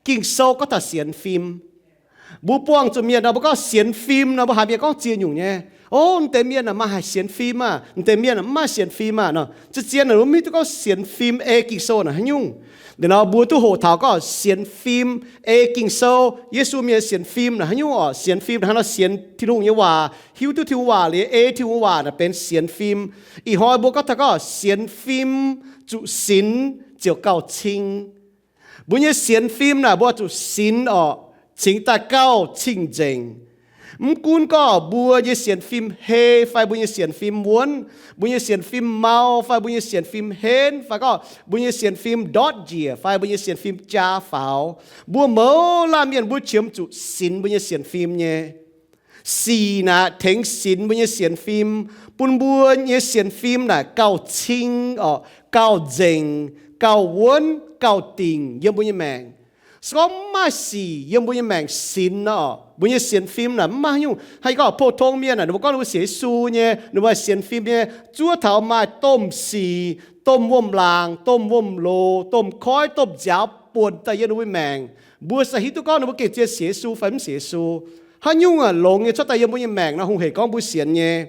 Ging-Sou gorngv taux sienx fim. Mbuo buangh zuqc mienh nor, mbuo gorngv sienx fim nor, mbuo haiz mienh gorngv ziex nyungc nyei. O, m'deix mienh aah, maaih haaix sienx fim aah? M'deix mienh aah, mv maaih sienx fim aah nor. Zien-zien naaic mbuo mv hiuv duqv gorngv sienx fim ei Ging-Sou naaic haaix nyungc. Liuz nor mbuo duqv hoqc taux gorngv sienx fim ei Ging-Sou, Yesu mienh sienx fim naaic haaix nyungc orqc? Sienx fim naaic hnangv nor sienx Tin-Hungh nyei waac, hiuv duqv Tin-Hungh waac liuz ei Tin-Hungh waac naaic benx sienx fim. Ih hnoi mbuo gorngv taux gorngv sienx fim zuqc sinx ziouc gauh cing. Mbuo nyei sienx fim naaic mbuo zuqc sinx orqc, cingx daaih gauh cing-nzengc. Mv gunv gorngv mbuo nyei sienx fim hei fai mbuo nyei sienx fim wuonv, mbuo nyei sienx fim mau fai mbuo nyei sienx fim henv fai gorngv mbuo nyei sienx fim ndortv njiec fai mbuo nyei sienx fim jaa faaux, mbuo mouz laanh mienh mbuo qiemx zuqc sinx mbuo nyei sienx fim nyei. Sic naaic tengx sinx mbuo nyei sienx fim, bun mbuo nyei sienx fim naaic gauh cing orqc, gauh nzengc, gauh wuonv, gauh dingc yiem mbuo nyei maengc. Se gorngv mv maaih sic yiem mbuo nyei maengc sinx orqc, mbuo nyei sienx fim naaic mv maaih haaix nyungc. Haih gorngv pou-tong mienh naaic, ninh mbuo gorngv ninh mbuo sienx Yesu nyei, ninh mbuo sienx fim nyei, zuov taux maaih domh sic, domh wuom-laangc, domh wuom-loz, domh koiv, domh nziaaux buonc daaih yiem ninh mbuo maengc. Mbuo se hiuv duqv gorngv ninh mbuo gengh zien sienx Yesu fai mv sienx Yesu. Haaix nyungc aah, longx nyei cuotv daaih yiem mbuo nyei maengc nor, hungh heic gorngv mbuo sienx nyei.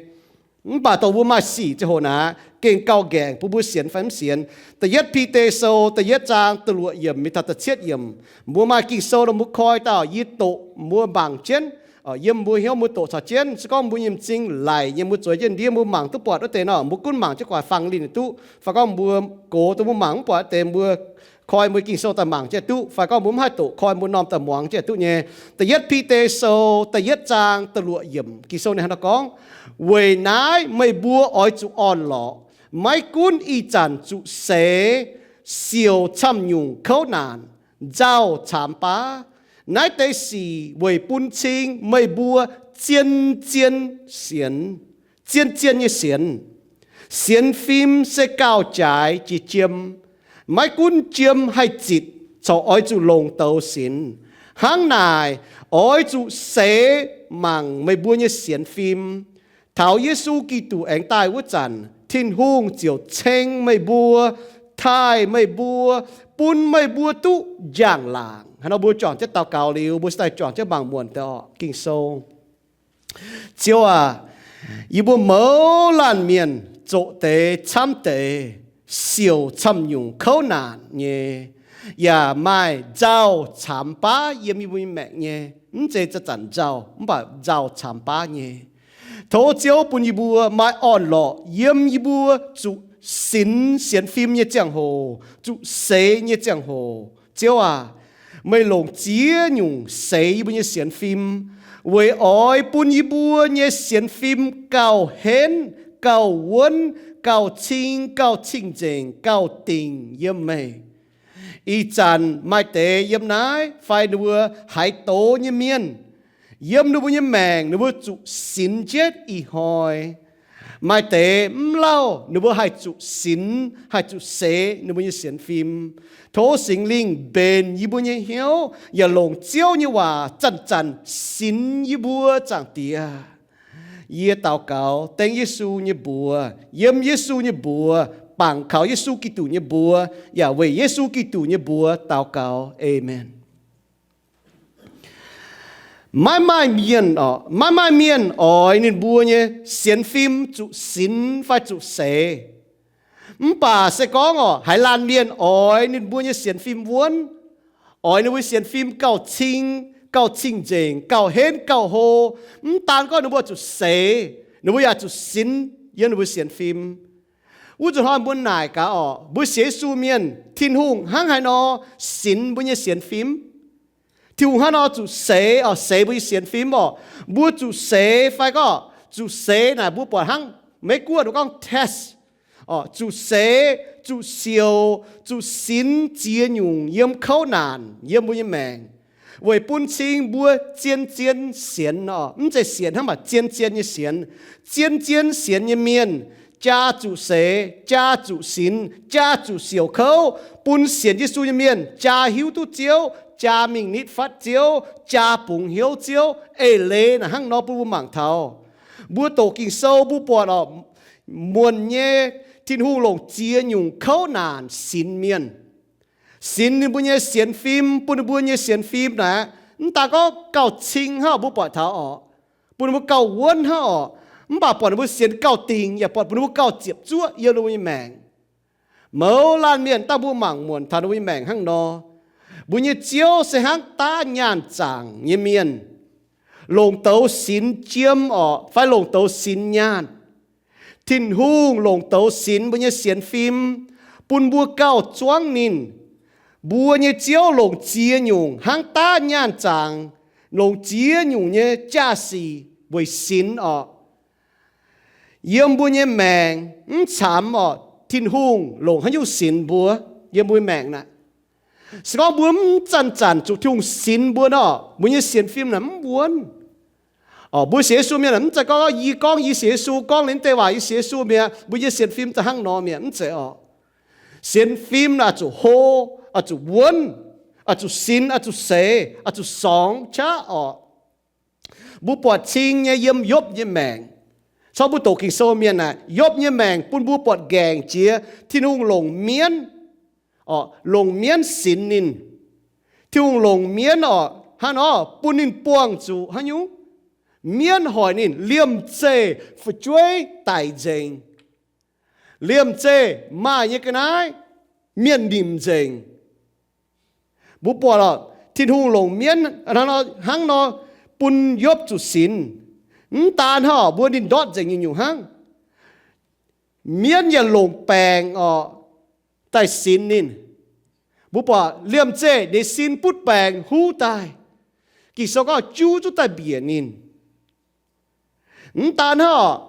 Mv baac dongh mbuo maaih sic ziangh hoc naaic, gengh gauh nqaengc bun mbuo sienx fai mv sienx. Da'yietv Bide Sou da'yietv zaang da'luoqc yiemc mingh taux da'cietv yiemc, mbuo maaih Ging-Sou nor mbuo koi daaih, yie doqc mbuo mangc jienv. Yiem mbuo hnyouv mbuo doqc caux jienv, se gorngv mbuo nyei m'zing laic nyei, mbuo zueiz jienv ndiev, mbuo mangc duqv buatc wuov deix nor, mbuo gunv mangc jienv guaax fangx linh duqv. Fai gorngv mbuo gox dongh mbuo mangc mv buatc wuov deix, mbuo koi mbuo Ging-Sou daaih mangc jienv duqv. Fai gorngv mbuo mv haih doqc, koi mbuo norm daaih muangx jienv duqv nyei. Da'yietv Bide Sou da'yietv zaang da'luoqc yiemc, Ging-Sou ninh hnangv naaiv gorngv, weic naaiv meih mbuo oix zuqc orn-lorqc, maiv gunv ih zanc zuqc seix, siouc camv-nyungc kouv naanc, nzauh caamx baav. Naaiv deix sic weic bun cing meih mbuo zien-zien sienx, zien-zien nyei sienx. Sienx fim se gauh jaaix jiex jiem. Maiv gunv jiem haih zitc, corc oix zuqc longc douz sinx. Hnangv naaic, oix zuqc seix mangc meih mbuo nyei sienx fim. Taux Yesu Giduc aengx daaih wuov zanc, Tin-Hungh ziouc ceng meih mbuo, taaih meih mbuo, bun meih mbuo duqv njang-laangc. Hnangv nor mbuo juangc jienv daux gaux liuz, mbuo se daaih juangc jienv mangc muonc deix orqc. Ging-Sou. Ziouv aac, yie mbuo mouz laanh mienh zoqc deix camv deix, siouc camv-nyungc kouv naanc nyei, yaac maaih nzauh caamx baav yiem yie mbuo nyei maengc nyei. Mv zeiz zanc-zanc nzauh, mv baac nzauh caamx baav nyei. Tov Ziouv bun yie mbuo maaih orn-lorqc yiem yie mbuo zuqc sinx sienx fim nyei ziangh hoc, zuqc seix nyei ziangh hoc. Ziouv aac, meih longc ziex nyungc seix yie mbuo nyei sienx fim, weic oix bun yie mbuo nyei sienx fim gauh henv, gauh wuonv, gauh cing, gauh cing-nzengc, gauh dingc yiem meih. Ih zanc maaih deix yiem naaiv fai ninh mbuo haiz doz nyei mienh, yiem ninh mbuo nyei maengc ninh mbuo zuqc sinx jienv ih hnoi. Maaih deix mv lauh ninh mbuo haih zuqc sinx, haih zuqc seix ninh mbuo nyei sienx fim. Tov Singx Lingh mbenc yie mbuo nyei hnyouv yaac longc Ziouv nyei waac zanc-zanc sinx yie mbuo, Zaangc Diex. Yie daux gaux dengv Yesu nyei mbuox, yiem Yesu nyei mbuox, bangc kaux Yesu Giduc nyei mbuox, yaac weic Yesu Giduc nyei mbuox daux gaux. Aamen. Maiv maaih mienh, maiv maaih mienh oix ninh mbuo nyei sienx fim zuqc sinx fai zuqc seix. Mv baac se gorngv orqc, haaix laanh mienh oix ninh mbuo nyei sienx fim wuonv, oix ninh mbuo sienx fim gauh cing, gauh cing-nzengc, gauh henv, gauh hlo, mv daan gorngv ninh mbuo zuqc seix, ninh mbuo yaac zuqc sinx yiem ninh mbuo sienx fim. Wuov zuqc hnoi mbuo naaic gaax orqc, mbuo sienx Yesu mienh, Tin-Hungh hnangv haaix nor sinx mbuo nyei sienx fim? Tin-Hungh hnangv nor zuqc seix orqc, seix mbuo nyei sienx fim orqc. Mbuo zuqc seix fai gorngv zuqc seix naaic mbuo buatc hnangv Meiv Guoqv ninh gorngv test orqc, zuqc seix, zuqc siouc, zuqc sinx ziex nyungc yiem kouv naanc yiem mbuo nyei maengc, weic bun cing mbuo zien-zien sienx orqc. Mv zeiz sienx hnangv, mv baac zien-zien nyei sienx. Zien-zien sienx nyei mienh jaa zuqc seix, jaa zuqc sinx, jaa zuqc siouc kouv, bun sienx Yesu nyei mienh jaa hiuv duqv Ziouv, jaa mingh nitv fatv Ziouv, jaa bungx hnyouv Ziouv. Eix leiz naaic hnangv nor bun mbuo mangc taux. Mbuo doqc Ging-Sou mbuo buatc orqc, muonc nyei Tin-Hungh longc ziex nyungc kouv naanc sinx mienh. sinx ninh mbuo nyei sienx fim, bun ninh mbuo nyei sienx fim naaic, mv daaih gorngv gauh cing hnangv mbuo buatc taux orqc, bun ninh mbuo gauh wuonv hnangv orqc, mv baac buatc ninh mbuo sienx gauh dingc yaac buatc bun ninh mbuo gauh ziepc zuoqv yiem ninh mbuo nyei maengc. Mouz laanh mienh, dangh mbuo mangc muonc taux ninh mbuo nyei maengc hnangv nor, mbuo nyei Ziouv se hnangv daav nyaanh zaangc nyei mienh, longc douz sinx jiem orqc, fai longc douz sinx nyaanh. Tin-Hungh longc douz sinx mbuo nyei sienx fim, bun mbuo gauh zuangv ninh. Mbuo nyei Ziouv longc ziex nyungc hnangv daav nyaanh zaangc, longc ziex nyungc nyei jaa-sic weic sinx orqc. Yiem mbuo nyei maengc mv camv orqc, Tin-Hungh longc haaix nyungc sinx mbuo? Yiem mbuo maengc naaic, se gorngv mbuo mv zanc-zanc zuqc Tin-Hungh sinx mbuo nor, mbuo nyei sienx fim naaic mv wuonv. Orqc, mbuo sienx Yesu mienh naaic mv zeiz gorngv yie gorngv yie sienx Yesu, gorngv liuz deix waac yie sienx Yesu mi'aqv, mbuo nyei sienx fim za'hnangv nor mi'aqv, mv zeiz orqc. Sienx fim naaic zuqc hlo, zuqc wuonv, zuqc sinx, zuqc seix, zuqc sorngx qaqv orqc. Mbuo buatc cing nyei yiem Yopv nyei maengc. Corc mbuo doqc Ging-Sou mienh naaic, Yopv nyei maengc bun mbuo buatc nqaengc jiex Tin-Hungh longc mienv, orqc, longc mienv sinx ninh. Tin-Hungh longc mienv orqc, hnangv nor bun ninh buangh zuqc haaix nyungc? Mienv hoic ninh liemh zeih fu'jueiv daic nzengc. Liemh zeih maaih nyei ga'naaiv mienh nimc nzengc. Mbuo buatc lorqc, Tin-Hungh longc mienv hnangv nor bun Yopv zuqc sinx. Mv daan hnangv mbuo, ninh ndortv nzengc nyungc-nyungc hnangv. Mienv yaac longc baengc orqc daaih sinx ninh. Mbuo buatc liemh zeih ninh sin butv baengc huv daaih. Ging-Sou gorngv juv zuqc daaih mbiec ninh. Mv daan hnangv,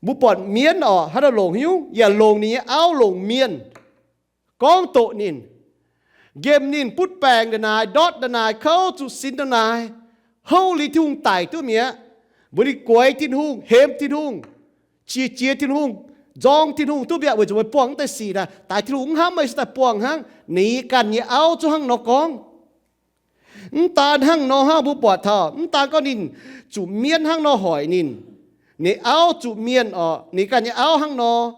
mbuo buatc mienv orqc, hnangv nor longc haaix nyungc? Yaac longc ninh nyei auv longc mienh gorngv doqc ninh, nqemh ninh butv baengc ndongc naaic, ndortv ndongc naaic, kouv zuqc sinx ndongc naaic, houv liuz Tin-Hungh daic duqv mi'aqv. Mbuox ninh guaix Tin-Hungh, hemx Tin-Hungh, qiex jiez Tin-Hungh, nzorng Tin-Hungh duqv mi'aqv, weic zuqc meih buangh mv deix sic naaic, daaix Tin-Hungh mv hnamv meih, se daaih buangh hnangv. Ninh ganh nyei auv zungv hnangv nor gorngv. Mv daan hnangv nor hnangv, mbuo buatc taux mv daan gorngv ninh zuqc mienv hnangv nor hoic ninh, ninh auv zuqc mienh orqc, ninh ganh nyei auv hnangv nor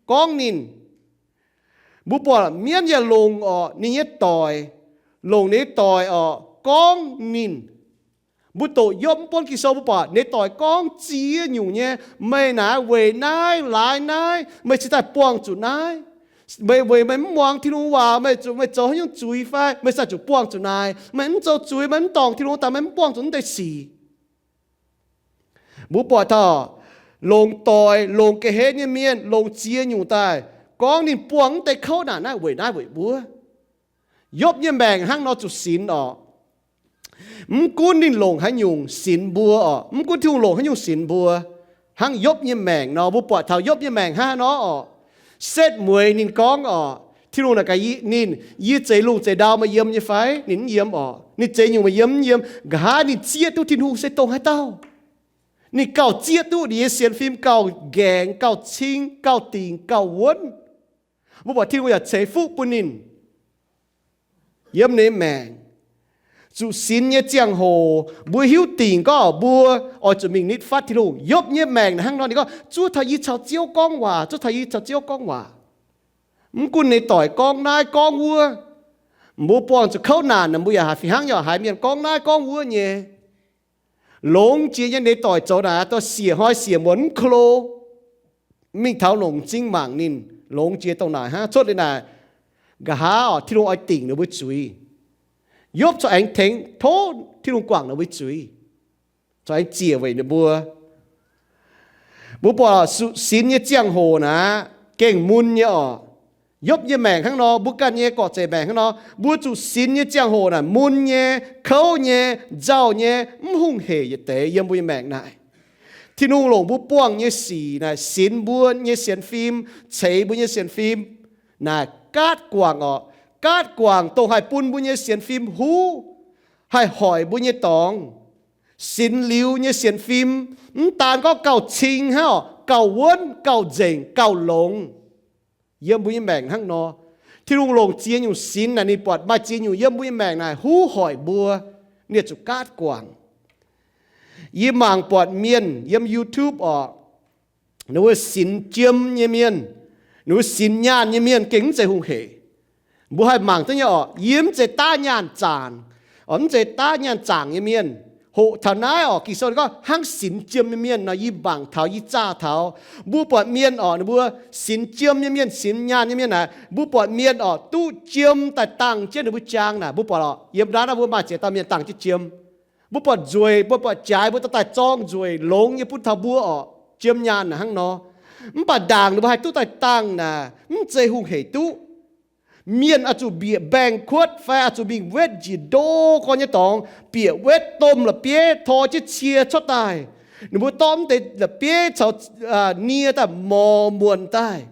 gorngv ninh. Mbuo buatc mienv yaac longc orqc ninh nyei doic, longc ninh nyei doic orqc gorngv ninh. Mbuo doqc Yopv mv buonv Ging-Sou, mbuo buatc ninh nyei doic gorngv ziex nyungc nyei, meih naaiv weic naaiv laaix naaiv, meih cingx daaih buangh zuqc naaiv. Meih weic meih mv muangx Tin-Hungh waac, meih zuqc, meih zoux haaix nyungc zuiz fai meih cingx daaih zuqc buangh zuqc naaic. Meih mv zoux zuiz, meih mv dorngc Tin-Hungh daaih, meih mv buangh zuqc mv deix sic. Mbuo buatc taux longc doic, longc ga'hlen nyei mienh, longc ziex nyungc daaih gorngv ninh buangh mv deix kouv naanc naaiv weic naaiv weic wuov. Yopv nyei maengc hnangv nor zuqc sinx orqc. Mv gunv ninh longc haaix nyungc sinx mbuo orqc, mv gunv Tin-Hungh longc haaix nyungc sinx mbuo, hnangv Yopv nyei maengc nor, mbuo buatc taux Yopv nyei maengc hnangv haaix nor orqc. Setv mueiz ninh gorngv orqc, Tin-Hungh naaic gaax ninh, yie zeix lungh zeix ndau meih yiem nyei fai? Ninh mv yiem orqc. Ninh zeix nyungc meih yiem mv yiem? Nqa'haav ninh zieqv duqv Tin-Hungh se dongh haaix dauh. Ninh gauh zieqv duqv ninh nyei sienx fim gauh nqaengc, gauh cing, gauh dingc, gauh wuonv. Mbuo buatc Tin-Hungh yaac ceix fuqv bun ninh. Yiem ninh maengc, zuqc sinx nyei ziangh hoc mbuo hiuv dingc gorngv mbuo oix zuqc mingh nitv fatv Tin-Hungh. Yopv nyei maengc naaic hnangv nor, ninh gorngv, zuov taux yie caux Ziouv gorngv waac, zuov taux yie caux Ziouv gorngv waac. Mv gunv ninh doic gorngv naaiv gorngv wuov, mbuo buangh zuqc kouv naanc, mbuo yaac haiz fih hnangv yaac haiz mienh gorngv naaiv gorngv wuov nyei. Longx jiex nyei, ninh doic zoux naaic, dorh siec hnoi siec muonz mv klo, mingh taux longc m'zing mangc ninh, longx jiex dongh naaic hnangv. Cuotv liuz naaic, nqa'haav orqc, Tin-Hungh oix dingc ninh mbuo zuiz. Yopv corc aengx tengx tov Tin-Hungh guangc ninh mbuo zuiz, corc aengx ziec weic ninh mbuo. Mbuo buatc zuqc sinx nyei ziangh hoc naaic gengh mun nyei orqc. Yopv nyei maengc hnangv nor, mbuo ganh nyei gorqv-zeic maengc hnangv nor, mbuo zuqc sinx nyei ziangh hoc naaic mun nyei, kouv nyei, nzauh nyei, mv hungh heic yietc deix yiem mbuo nyei maengc naaic. Tin-Hungh longc mbuo buangh nyei sic naaic sinx mbuo nyei sienx fim, ceix mbuo nyei sienx fim naaic gaatv guangc orqc. Gaatv guangc dongh haih bun mbuo nyei sienx fim huv, haih hoic mbuo nyei dorngx. Sinx liuz nyei sienx fim mv daan gorngv gauh cing hnangv orqc, gauh wuonv, gauh nzengc, gauh longx. Yiem mbuo nyei maengc hnangv nor, Tin-Hungh longc ziex nyungc sinx naaic, ninh buatc maaih ziex nyungc yiem mbuo nyei maengc naaic huv hoic mbuo, ninh zuqc gaatv guangc. Yie mangc buatc mienh yiem YouTube orqc, ninh mbuo sinx jiem nyei mienh, ninh mbuo sinx nyaanh nyei mienh gengh mv zeiz hungh heic. Mbuo haih mangc duqv nyei orqc, yie mv zeiz daav nyaanh zaangc, mv zeiz daav nyaanh zaangc nyei mienh. Hoqc taux naaiv orqc, Ging-Sou gorngv hnangv sinx jiem nyei mienh nor, yie mangc taux, yie zaah taux. Mbuo buatc mienh orqc, ninh mbuo sinx jiem nyei mienh, sinx nyaanh nyei mienh naaic, mbuo buatc mienh orqc duqv jiem daaih dangh jienv ninh mbuo jaang naaic. Mbuo buatc orqc, yiem naaiv mbuo maaih ziex dauh mienh dangh jienv jiem. Mbuo buatc nzueic, mbuo buatc jaaix, mbuo dorh daaih zorng nzueic longx nyei bun taux mbuo orqc, jiem nyaanh naaic hnangv nor. Mv baac ndaangc ninh mbuo haih duqv daaih dangh naaic, mv zeiz hungh hec duqv. Mienh oix zuqc bieqc mbaengx-kuotv fai oix zuqc mingh wetv njiec ndo gorn nyei dorngx, bieqc wetv domh la'bieiv tor jienv cie cuotv daaih. Ninh mbuo dorh mv deix la'bieiv caux nie daaih morc muonc daaih.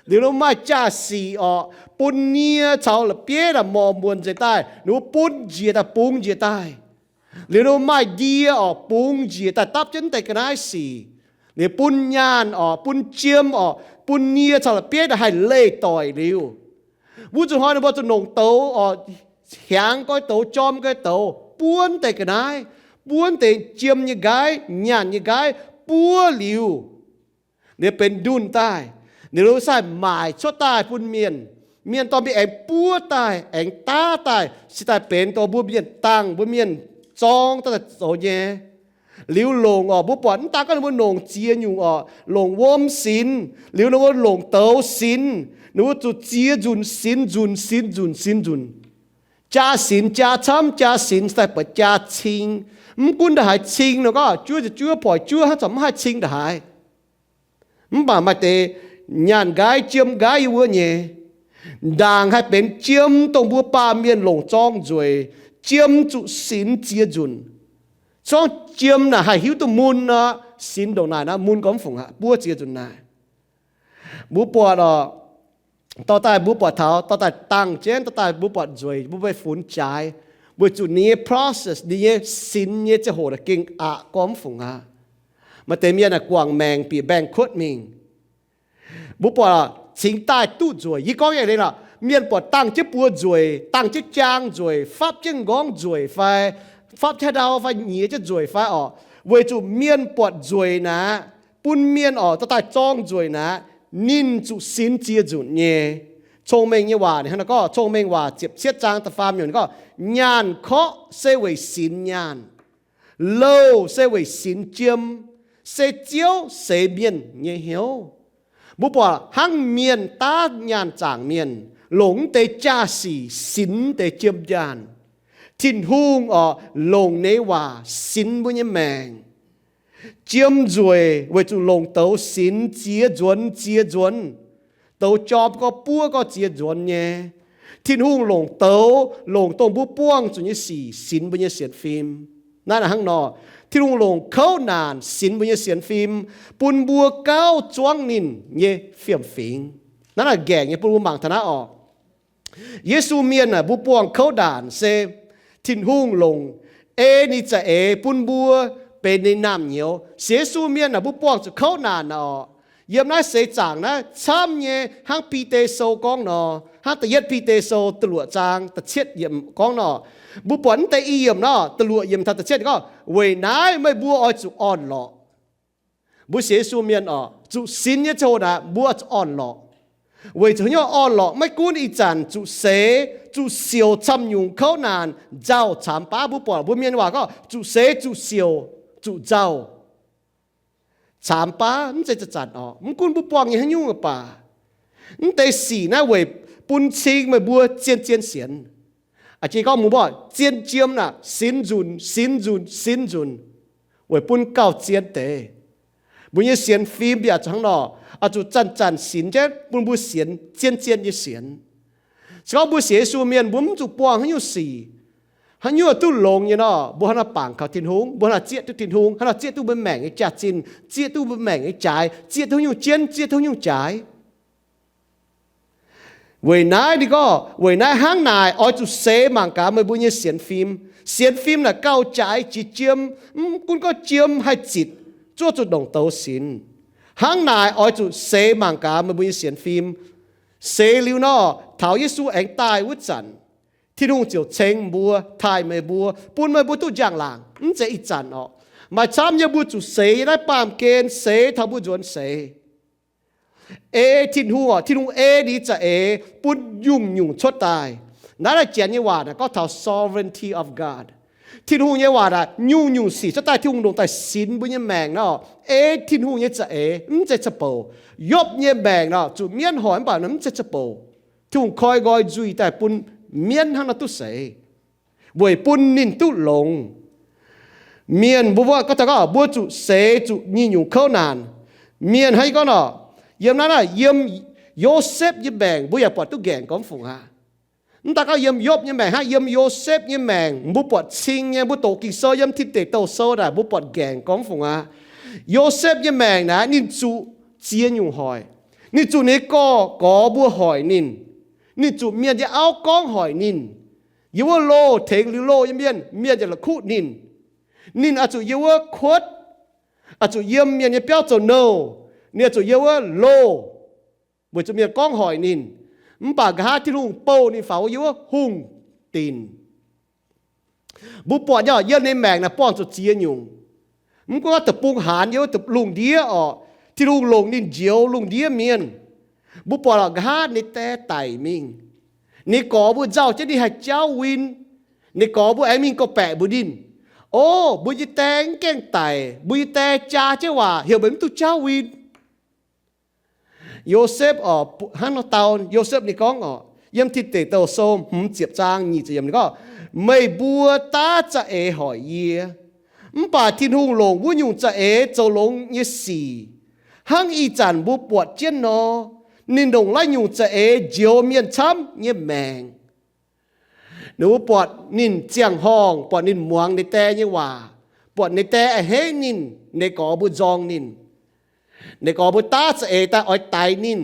Liuz ninh mbuo maaih jaa-sic orqc, bun nie caux la'bieiv daaih morc muonc nzengc daaih, ninh mbuo bun njiec daaih, bungx njiec daaih. Liuz ninh mbuo maaih ndie orqc, bungx njiec daaih dapv jienv mv deix ga'naaiv sic. Liuz bun nyaanh orqc, bun jiem orqc, bun nie caux la'bieiv daaih haih leih doic liuz. Wuov zuqc hnoi ninh mbuo zuqc longc douz orqc, hiaangx goiv douz, jorm goiv douz, buov mv deix ga'naaiv, buov mv deix jiem nyei nqaiv, nyaanh nyei nqaiv, buov liuz. Liuz benx ndunh daaih, liuz sai maaic cuotv daaih bun mienh. Mienh dorh mingh aengx buov daaih, aengx daav daaih, cingx daaih benx dorh mbuo mienh dangh, mbuo mienh zorng daaih zoux nyei. Liuz longc orqc, mbuo buatc mv daan gorngv ninh mbuo longc ziex nyungc orqc, longc wuom sinx, liuz ninh mbuo longc douz sinx, ninh mbuo zuqc ziex nzunc sinx nzunc, sinx nzunc, sinx nzunc. Jaa sinx jaa camv, jaa sinx daaih buatc jaa cing. Mv gunv ndongc haaix cing nor, gorngv juov nzengc juov, poix juov hnangv, corc mv haih cing ndongc haaix. Mv baac maaih deix nyaanh nqaiv, jiem nqaiv yiem wuov nyei. Ndaangc haih benx jiem dongh mbuo baamh mienh longc zorng nzueic. Jiem zuqc sinx ziex nzunc. Zorngv jiem naaic haih hiuv duqv mun nor, sinx ndongc naaic nor, mun gorngv fungc aqv, buov ziex nzunc naaic. Mbuo buatc orqc, dorh daaih mbuo buatc taux dorh daaih dangh jienv, dorh daaih mbuo buatc nzueic, mbuo meih funx jaaix, weic zuqc ninh nyei process, ninh nyei sinx nyei ziangh hoc naaic gengh aqc gorngv fungc aqv. Maaih deix mienh naaic guangc maengc bieqc mbaengx kuotv mingh. Mbuo buatc cingx daaih duqv nzueic. Yie gorngv nyei lengh lorqc, mienh buatc dangh jienv buo nzueic, dangh jienv jaang nzueic, fapv jienv m'nqorngv nzueic fai fapv jienv haaix ndau fai nyiex jienv nzueic fai orqc, weic zuqc mienh buatc nzueic naaic, bun mienh orqc dorh daaih zorng nzueic naaic, ninh zuqc sinx ziex nzunc nyei. Cong-Mengh nyei waac ninh hnangv naaiv gorngv, Cong-Mengh waac ziepc cietv zaang da'faam yiemc ninh gorngv, nyaanh korqv se weic sinx nyaanh, louh se weic sinx jiem, se Ziouv seix mienh nyei hnyouv. Mbuo buatc hnangv mienh daav nyaanh zaangc mienh, longc mv deix jaa-sic sinx mv deix jiem nyaanh. Tin-Hungh orqc longc ninh nyei waac sinx mbuo nyei maengc. Jiem nzueic weic zuqc longc douz sinx ziex nzuonx ziex nzuonx. Douz jorm gorx buov gorx ziex nzuonx nyei. Tin-Hungh longc douz, longc dongh mbuo buangh zuqc nyei sic sinx mbuo nyei sienx fim. Naaiv hnangv nor, Tin-Hungh longc kouv naanc sinx mbuo nyei sienx fim, bun mbuo gauh zuangv ninh nyei fiem-fingx. Naaiv naaic nqaengc nyei bun mbuo mangc taux naaiv orqc. Yesu mienh aah, mbuo buangh kouv naanc se Tin-Hungh longc ei ninh za'eix bun mbuo benx ninh naamh nyouz. Sienx Yesu mienh aah, mbuo buangh zuqc kouv naanc orqc. Yiem naaiv seix zaangc naaiv camv nyei, hnangv Bide Sou gorngv nor, hnangv da'yietv Bide Sou da'luoqc zaang da'cietv yiemc gorngv nor, mbuo buatc mv deix i yiemc nor, da'luoqc yiemc taux da'cietv gorngv, weic naaiv meih mbuo oix zuqc orn-lorqc. Mbuo sienx Yesu mienh orqc, zuqc sinx nyei ziangh hoc naaic, mbuo zuqc orn-lorqc. Weic zuqc haaix nyungc orn-lorqc? Maiv gunv ih zanc zuqc seix, zuqc siouc camv nyungc kouv naanc, nzauh caamx baav. Mbuo buatc mbuo mienh waac gorngv zuqc seix, zuqc siouc, zuqc nzauh, caamx baav, mv zeiz zanc-zanc orqc. Mv gunv mbuo buangh nyei haaix nyungc baac, mv deix sic naaiv weic bun cing meih mbuo zien-zien sienx. Aa, jiex gorngv mbuo zien jiem naaic, sinx nzunc, sinx nzunc, sinx nzunc, weic bun gauh zien deix. Mbuo nyei sienx fim yaac zuqc hnangv nor, oix zuqc zanc-zanc sinx jienv bun mbuo sienx zien-zien nyei sienx. Se gorngv mbuo sienx Yesu mienh, mbuo mv zuqc buangh haaix nyungc sic. Haaix nyungc duqv longx nyei nor, mbuo hnangv nor bangc kaux Tin-Hungh, mbuo hnangv nor zieqv duqv Tin-Hungh, hnangv nor zieqv duqv mbuo maengc nyei jaax-zinh, zieqv duqv mbuo maengc nyei jaaix, zieqv duqv haaix nyungc jienv, zieqv duqv haaix nyungc jaaix. Weic naaiv ninh gorngv, weic naaiv hnangv naaic oix zuqc seix mangc gaax meih mbuo nyei sienx fim. Sienx fim naaic gauh jaaix jiex jiem, mv gunv gorngv jiem haih zitc, zuov zuqc longc douz sinx. Hnangv naaic oix zuqc seix mangc gaax meih mbuo nyei sienx fim. Seix liuz nor, taux Yesu aengx daaih wuov zanc, Tin-Hungh ziouc ceng mbuo, taaih meih mbuo, bun meih mbuo duqv njang-laangc, mv zeiz ih zanc orqc. Maaih camv nyei mbuo zuqc seix naaiv baamh gen, seix taux mbuo nzuonx seix. Ei Tin-Hungh oc, Tin-Hungh ei ninh nyei za'eix bun nyungc-nyungc cuotv daaih. Naaiv, naaiv Janx nyei waac naaic gorngv taux sovereignty of God. Tin-Hungh nyei waac naaic, nyungc-nyungc sic cuotv daaih Tin-Hungh longc daaih sinx mbuo nyei maengc nor, ei Tin-Hungh nyei za'eix, mv zeiz za'bouc. Yopv nyei maengc nor, zuqc mienv hoic mv baac mv zeiz za'bouc. Tin-Hungh koi nqoi nzuih daaih bun mienv hnangv nor duqv seix, weic bun ninh duqv longx. Mienh mbuo, mbuo gorngv taux gorngv mbuo zuqc seix zuqc nyungc-nyungc kouv naanc. Mienh hnangv gorngv nor, yiem naaiv naaic, yiem Yosepv nyei maengc mbuo yaac buatc duqv nqaengc gormx fungc aqv. Mv daaih gorngv yiem Yopv nyei maengc hnangv, yiem Yosepv nyei maengc mbuo buatc cing nyei. Mbuo doqc Ging-Sou yiem Tin Deic Douh Sou naaic mbuo buatc nqaengc gormx fungc aqv. Yosepv nyei maengc naaic ninh zuqc ziex nyungc hoic. Ninh zuqc ninh nyei gorx-gorx mbuo hoic ninh. Ninh zuqc mienh nyei auv gorngv hoic ninh. Yiem wuov loh tengx liuz loh nyei mienh, mienh yaac la'kuqv ninh. Ninh oix zuqc yiem wuov kuotv, oix zuqc yiem mienh nyei biauv zoux nouh. Ninh oix zuqc yiem wuov loh weic zuqc mienh gorngv hoic ninh. Mv baac nqa'haav Tin-Hungh bouh ninh faaux yiem wuov hungh dinc. Mbuo buatc nyei, yiem ninh maengc naaic buangh zuqc ziex nyungc. Mv gunv deic-bung haanz, yiem wuov lungh ndiev orqc, Tin-Hungh longc ninh njoux lungh ndiev mienh. Mbuo buatc orqc, nqa'haav ninh die daic mingh. Ninh gorx mbuo nzauh jienv ninh haih jauv win. Ninh gorx mbuo aengx mingh gorngv-baeqc mbuox ninh, O, mbuo nyei die mv gaengh daic. Mbuo nyei die jaa jienv waac heuc meih mv duqv jauv win. Yosepv orqc, hnangv nor dau Yosepv ninh gorngv orqc, yiem Tin Deic Douh Sou hmz ziepc zaang nyic ziepc yiemc ninh gorngv, Meih mbuo daav za'eix hoic yie, mv baac Tin-Hungh longc wuov nyungc za'eix zoux longx nyei sic, hnangv ih zanc mbuo buatc jienv nor, ninh longc naaiv nyungc za'eix njoux mienh camv nyei maengc. Ninh mbuo buatc ninh ziangh horngh, buatc ninh muangx ninh die nyei waac, buatc ninh die a'hneiv ninh, ninh gorx mbuo nzorng ninh. Ninh gorx mbuo daav za'eix daaih oix daix ninh,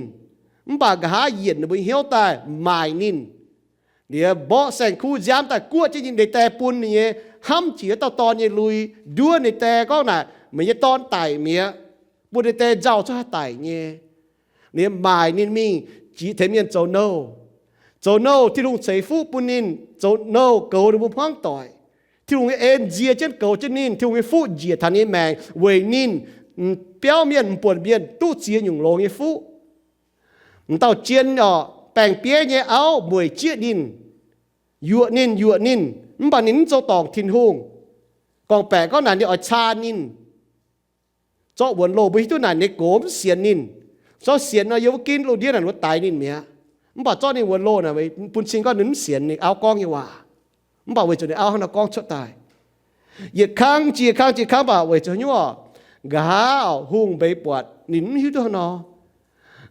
mv baac nqa'haav yienc ninh mbuo hnyouv daaih maaic ninh. Liuz mborqv saeng-kuv nziaamv daaih guoqv jienv ninh die bun ninh nyei hnamv jiex wuov dauh dorn nyei lui, nduov ninh die gorngv naaic, Meih nyei dorn daic mi'aqv. Bun ninh die nzauh cuotv haaix daic nyei. Liuz maaic ninh mingh jiex tengx mienh zoux nouh. Zoux nouh Tin-Hungh ceix fuqv bun ninh, zoux nouh goux ninh mbuo hmuangv doic. Tin-Hungh nyei en nzie jienv goux jienv ninh. Tin-Hungh nyei fuqv njiec taux ninh nyei maengc weic ninh biauv mienh, m'buonc mienh duqv ziex nyungc longx nyei fuqv. M'dauh jien orqc, baeng-bieiv nyei auv mueic jieqv ninh, yuoqc ninh, yuoqc ninh, mv baac ninh mv zoux dorngc Tin-Hungh. Gorngv-baeqc gorngv naaic ninh oix caa ninh. Zorqv wuonx loh mbuo hiuv duqv naaic ninh gox mv sienx ninh. Zorqv sienx nor yiem wuov ginv lungh ndiev naaic wuov daix ninh mi'aqv. Mv baac zorqv ninh wuonx loh naaic bun cing gorngv ninh mv sienx ninh auv gorngv nyei waac. Mv baac weic zuqc ninh auv hnangv nor gorngv cuotv daaih. Yietc kangv jiex kangv jiex kangv baac weic zuqc haaix nyungc orqc, nqa'haav hungh mbeix buatc ninh mv hiuv duqv hnangv nor.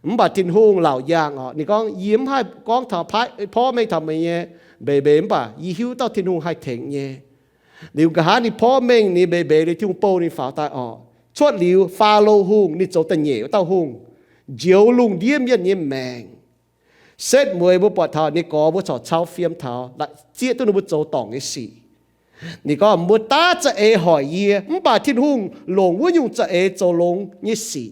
Mv baac Tin-Hungh laauc yaangh orqc, ninh gorngv, Yie mv haih gorngv taux paaiv, porv mengh taux meih nyei mbeix mbeix, mv baac yie hiuv dauh Tin-Hungh haih tengx nyei. Liuz nqa'haav ninh porv mengh ninh mbeix mbeix liuz Tin-Hungh bouh ninh faaux daaih orqc. Cuotv liuz Faalo Hungh, ninh zoux da'nyeic wuov dauh hungh, njoux lungh ndiev mienh nyei maengc. Setv mueiz mbuo buatc taux ninh gorx mbuo corc cau fiem taux, zieqv duqv ninh mbuo zoux dorngc nyei sic. Ninh gorngv, Mbuo daav za'eix hoic yie, mv baac Tin-Hungh longc wuov nyungc za'eix zoux longx nyei sic.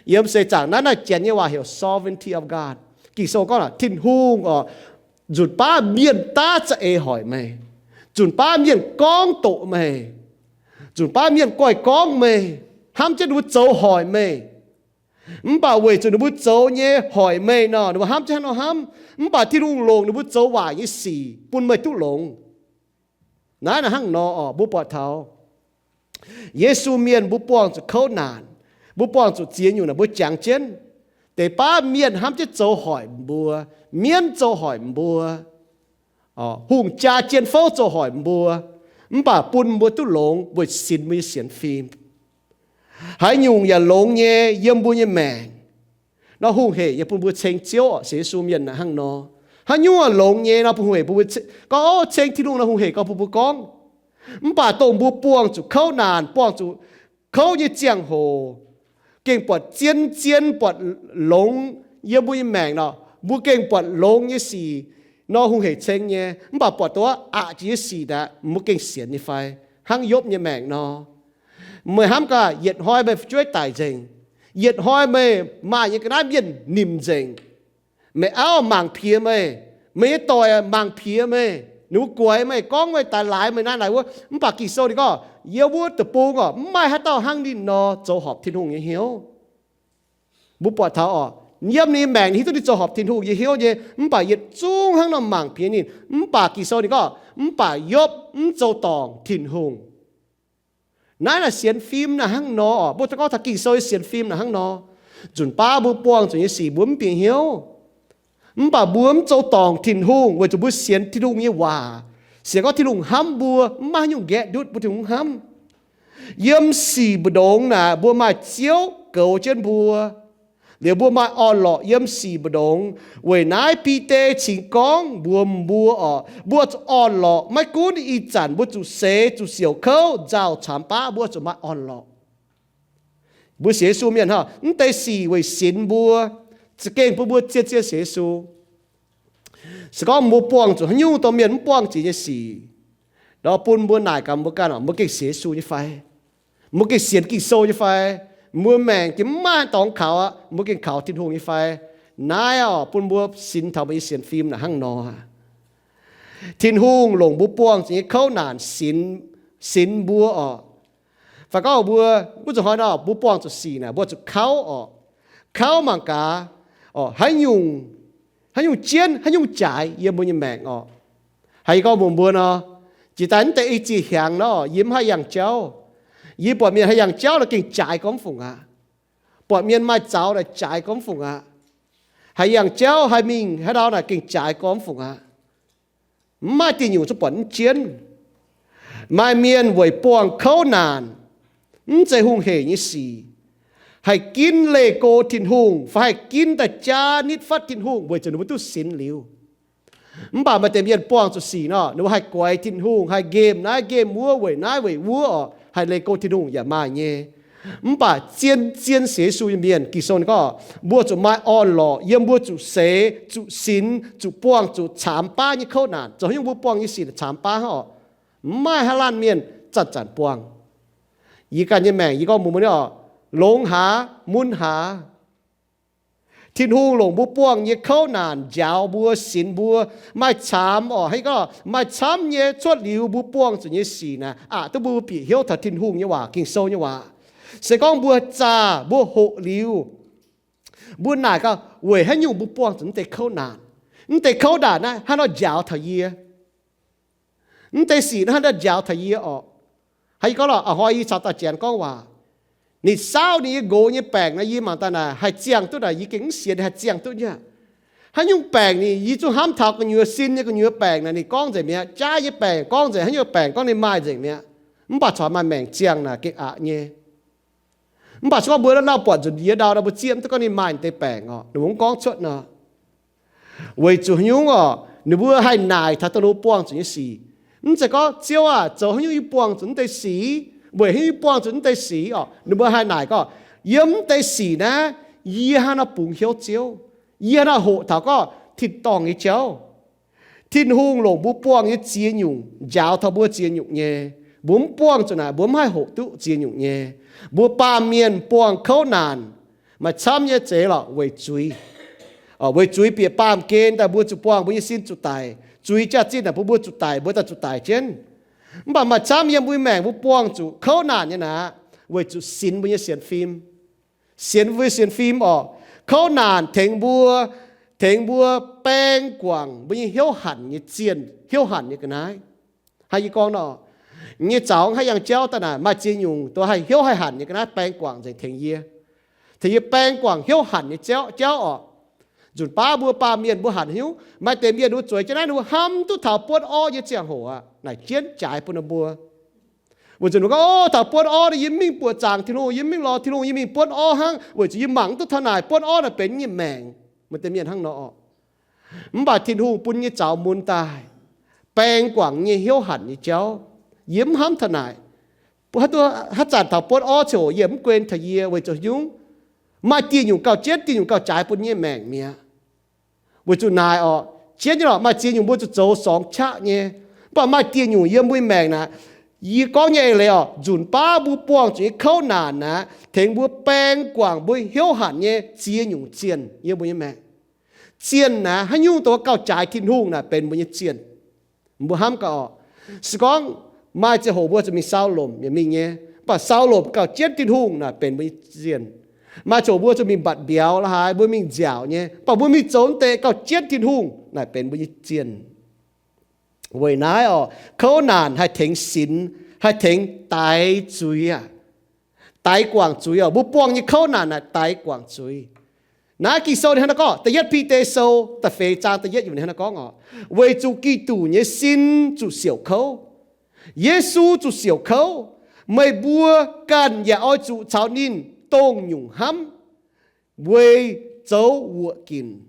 Yiem seix zaangc naaiv, naaiv Janx nyei waac heuc sovereignty of God. Ging-Sou gorngv, Tin-Hungh oc, nzunc baav mienh daav za'eix hoic meih, nzunc baav mienh gorngv doqc meih, nzunc baav mienh goiv gorngv meih, hnamv jienv ninh mbuo zoux hoic meih. Mv baac weic zuqc ninh mbuo zoux nyei hoic meih nor, ninh mbuo hnamv jienv hnangv nor hnamv. Mv baac Tin-Hungh longc ninh mbuo zoux waaic nyei sic bun meih duqv longx. Naaiv naaic hnangv nor oc, mbuo buatc taux Yesu mienh mbuo buangh zuqc kouv naanc, mbuo buangh zuqc ziex nyungc naaic mbuo jangx jienv. Deix baav mienh hnamv jienv zoux hoic mbuo, mienv zoux hoic mbuo, hungh jaa jien fouv zoux hoic mbuo, mv baac bun mbuo duqv longx weic sinx mbuo nyei sienx fim. Haaix nyungc yaac longx nyei yiem mbuo nyei maengc. Nor hungh hec nyei bun mbuo ceng Ziouv oc, sienx Yesu mienh naaic hnangv nor. Haaix nyungc longx nyei nor bun hungh hec bun mbuo gorngv, O, ceng Tin-Hungh nor hungh hec gorngv bun mbuo gorngv. Mv baac dongh mbuo buangh zuqc kouv naanc, buangh zuqc kouv nyei ziangh hoc, gengh buatc zien-zien, buatc longx yiem mbuo nyei maengc nor, mbuo gengh buatc longx nyei sic nor hungh hec ceng nyei. Mv baac buatc dongh aqc jiex nyei sic naaic, mbuo gengh sienx nyei fai? Hnangv Yopv nyei maengc nor, meih hnamv gaax, yietc hnoi meih fu'jueiv daic nzengc, yietc hnoi meih maaih nyei ga'naaiv mienh nimc nzengc, meih auv mangc piex meih, meih nyei doic mangc piex meih, ninh mbuo guaix meih, gorngv meih, daaih laaix meih naaiv naaic wuov. Mv baac Ging-Sou ninh gorngv, yiem wuov deic-bung oc, mv maaih haaix dauh hnangv ninh nor zoux horpc Tin-Hungh nyei hnyouv. Mbuo buatc taux oc, yiem ninh maengc hiuv duqv ninh zoux horpc Tin-Hungh nyei hnyouv nyei, mv baac yietc zungv hnangv nor mangc piex ninh. Mv baac Ging-Sou ninh gorngv, mv baac Yopv mv zoux dorngc Tin-Hungh. Naaiv naaic sienx fim naaic hnangv nor oc. Mbuo gorngv taux Ging-Sou nyei sienx fim naaic hnangv nor. Nzunc baav mbuo buangh zuqc nyei sic mbuo mv bieqc hnyouv. Mv baac mbuo mv zoux dorngc Tin-Hungh weic zuqc mbuo sienx Tin-Hungh nyei waac. Sienx gorngv Tin-Hungh hnamv mbuo, mv maaih haaix nyungc nqaeqv ndutv mbuo, Tin-Hungh hnamv. Yiem sic mbu'ndongx naaic mbuo maaih Ziouv goux jienv mbuo. Liuz mbuo maaih orn-lorqc yiem sic mbu'ndongx. Weic naaiv Bide cingx gorngv mbuox mbuo oc, mbuo zuqc orn-lorqc, maiv gunv ih zanc mbuo zuqc seix, zuqc siouc kouv, nzauh, caamx baav, mbuo zuqc maaih orn-lorqc. Mbuo sienx Yesu mienh hnangv, mv deix sic weic sinx mbuo, za'gengh bun mbuo zien-zien sienx Yesu. Se gorngv mbuo buangh zuqc haaix nyungc dongh mienh mv buangh zuqc nyei sic, ndortv bun mbuo naaic gaax mbuo ganh oc, mbuo gengh sienx Yesu nyei fai? Mbuo gengh sienx Ging-Sou nyei fai? Mbuo maengc jiex mv maaih dorngx kaux aqv, mbuo gengh kaux Tin-Hungh nyei fai? Naaiv oc, bun mbuo sinx taux mbuo nyei sienx fim naaic hnangv nor. Tin-Hungh longc mbuo buangh zuqc nyei kouv naanc sinx, sinx mbuo oc. Fai gorngv mbuo, mbuo zuqc hnoi nor, mbuo buangh zuqc sic naaic, mbuo zuqc kauv oc. Kauv mangc gaax, haaix nyungc, haaix nyungc jienv, haaix nyungc jaaix yiem mbuo nyei maengc oc. Haaix yie gorngv mbuox mbuo nor, jiex daaih mv deix i ziex hnyangx nor, yie mv haih yangh jauv. Yie buatc mienh haih yangh jauv nor gengh jaaix gormx fungc aqv. Buatc mienh maaih zaux naaic jaaix gormx fungc aqv. Haih yangh jauv haih mingh haaix ndau naaic gengh jaaix gormx fungc aqv. Mv maaih diuh nyungc zungv buatc mv jienv. Maaih mienh weic buangh kouv naanc, mv zeiz hungh heic nyei sic, haih ginv leih go Tin-Hungh fai haih ginv daaih jaa nitv fatv Tin-Hungh weic zuqc ninh mbuo duqv sinx liuz. Mv baac maaih deix mienh buangh zuqc sic nor, ninh mbuo haih guaix Tin-Hungh, haih nqemh naaiv nqemh wuov, weic naaiv weic wuov oc, haih leih go Tin-Hungh yaac maaih nyei. Mv baac zien-zien sienx Yesu nyei mienh, Ging-Sou ninh gorngv, mbuo zuqc maaih orn-lorqc yiem mbuo zuqc seix, zuqc sinx, zuqc buangh zuqc caamx baav nyei kouv naanc. Zoux haaix nyungc mbuo buangh nyei sic naaic caamx baav hnangv oc. Mv maaih haaix laanh mienh zanc-zanc buangh. Yie ganh nyei maengc, yie gorngv mbuox mbuo nyei oc, longx haaix mun haaix. Tin-Hungh longc mbuo buangh nyei kouv naanc njaaux mbuo, sinx mbuo, maaih caamx oc, haaix gorngv maaih camv nyei cuotv liuz mbuo buangh zuqc nyei sic naaic, aqc duqv mbuo bieqc hnyouv taux Tin-Hungh nyei waac, Ging-Sou nyei waac. Se gorngv mbuo zaah, mbuo hoqc liuz, mbuo naaic gaax weic haaix nyungc mbuo buangh zuqc mv deix kouv naanc. Mv deix kouv naanc naaiv hnangv nor njaaux taux yie. Mv deix sic naaiv hnangv nor njaaux taux yie oc. Haaix yie gorngv lorqc, a'hnoi yie caux dauh Janx gorngv waac. Ninh saauv ninh nyei nqox nyei baengc naaic, yie mangc daaih naaic haih ziangh duqv naaic, yie gengh mv sienx ninh haih ziangh duqv nyei aqv. Haaix nyungc baengc ninh, yie zungv hnamv taux gu'nyuoz sin nyei gu'nyuoz baengc naaic ninh gorngv nzengc mi'aqv. Jaav nyei baengc gorngv nzengc, haaix nyungc baengc gorngv ninh maaih nzengc mi'aqv. Mv baac corc maaih maengc ziangh naaic gengh aqc nyei. Mv baac se gorngv mbuo naaiv lauh buatc nzunc yie ndau naaic, mbuo zieqv mv duqv gorngv ninh maaih deix baengc oc, ninh mbuo mv gorngv cuotv nor. Weic zuqc haaix nyungc oc, ninh mbuo haih naaic taux dongh ninh mbuo buangh zuqc nyei sic. Mv zeiz gorngv, Ziouv aac, zoux haaix nyungc yie buangh zuqc mv deix sic? Weic haaix nyungc yie buangh zuqc mv deix sic oc? Ninh mbuo haih naaic gorngv, yiem mv deix sic naaiv, yie hnangv naaiv bungx hnyouv Ziouv. Yie hnangv naaiv hoqc taux gorngv tin-dorngh nyei jauv. Tin-Hungh longc mbuo buangh nyei ziex nyungc njaaux taux mbuo ziex nyungc nyei. Mbuo mv buangh zuqc naaic, mbuo mv haih hoqc duqv ziex nyungc nyei. Mbuo baamh mienh buangh kouv naanc, maaih camv nyei zeiz lorqc weic zuiz. Weic zuiz bieqc baamh gen daaih mbuo zuqc buangh mbuo nyei sin zuqc daic. Zuiz jaax-zinh naaic bun mbuo zuqc daic, mbuo daaih zuqc daic jienv. Mv baac maaih camv yiem mbuo maengc mbuo buangh zuqc kouv naanc nyei naaic, weic zuqc sinx mbuo nyei sienx fim. Sienx mbuo nyei sienx fim oc. Kouv naanc tengx mbuo, tengx mbuo baeng guangc mbuo nyei hnyouv hanc nyei zienh, hnyouv hanc nyei ga'naaiv. Hnangv yie gorngv nor, nyei zaux haih yangh jauv daaih naaic, maaih ziex nyungc dongh haih hnyouv haih hanc nyei ga'naaiv baeng guangc nzengc tengx yie. Tengx yie baeng guangc hnyouv hanc nyei jauv, jauv oc. Nzunc baav mbuo baamh mienh mbuo hanc hnyouv, maaih deix mienh ninh mbuo zueiz jienv naaiv ninh mbuo hnamv duqv taux buonv orv nyei ziangh hoc aqv, naaic jienv jaaix bun ninh mbuo. Weic zuqc ninh gorngv, Ov, taux buonv orv naaic yie mv mingh buoqc zaangc Tin-Hungh, yie mv mingh lorz Tin-Hungh, yie mingh buonv orv hnangv, weic zuqc yie mangc mv duqv taux naaic buonv orv naaic benx yie nyei maengc. Maaih deix mienh hnangv nor oc. Mv baac Tin-Hungh bun nyei zaux mun daaih, baeng guangc nyei hnyouv hanc nyei jauv. Yie mv hnamv taux naaic. Haaix zanc taux buonv orv ziangh hoc yie mv guen taux yie weic zuqc nyungc, maaih dieh nyungc gauh jienv, dieh nyungc gauh jaaix bun nyei maengc mi'aqv. Weic zuqc naaic oc, jienv nyei lorqc, maaih ziex nyungc mbuo zuqc zoux sorngx qaqv nyei. Mv baac maaih dieh nyungc yiem mbuo nyei maengc naaic, yie gorngv nyei eix leiz oc, nzunc baav mbuo buangh zuqc nyei kouv naanc naaic, tengx mbuo baeng guangc mbuo hnyouv hanc nyei ziex nyungc zienh yiem mbuo nyei maengc. Zienh naaic, haaix nyungc dongh gauh jaaix Tin-Hungh naaic benx mbuo nyei zienh. Mbuo hnamv gaax oc. Se gorngv maaih ziangh hoc mbuo zuqc mingh sau lomc yaac mingh nyei. Mv baac sau lomc gauh jienv Tin-Hungh naaic benx mbuo nyei zienh. Maaih ziouc mbuo zuqc mingh mbatc mbiauz la'haaix, mbuo mingh nziaauc nyei, mv baac mbuo mingh zoux deix gauh jienv Tin-Hungh naaic benx mbuo nyei zienh. Weic naaiv oc, kouv naanc haih tengx sinx, haih tengx daix zuiz aqv. Daix guangc zuiz oc. Mbuo buangh nyei kouv naanc naaic daix guangc zuiz. Naaiv Ging-Sou ninh hnangv naaiv gorngv, da'yietv Bide Sou da'feix zaang da'yietv yiemc ninh hnangv naaiv gorngv oc, weic zuqc Giduc nyei sin zuqc siouc kouv. Yesu zuqc siouc kouv. Meih mbuo ganh yaac oix zuqc caux ninh dongh nyungc hnamv weic zoux wuoqc ginc.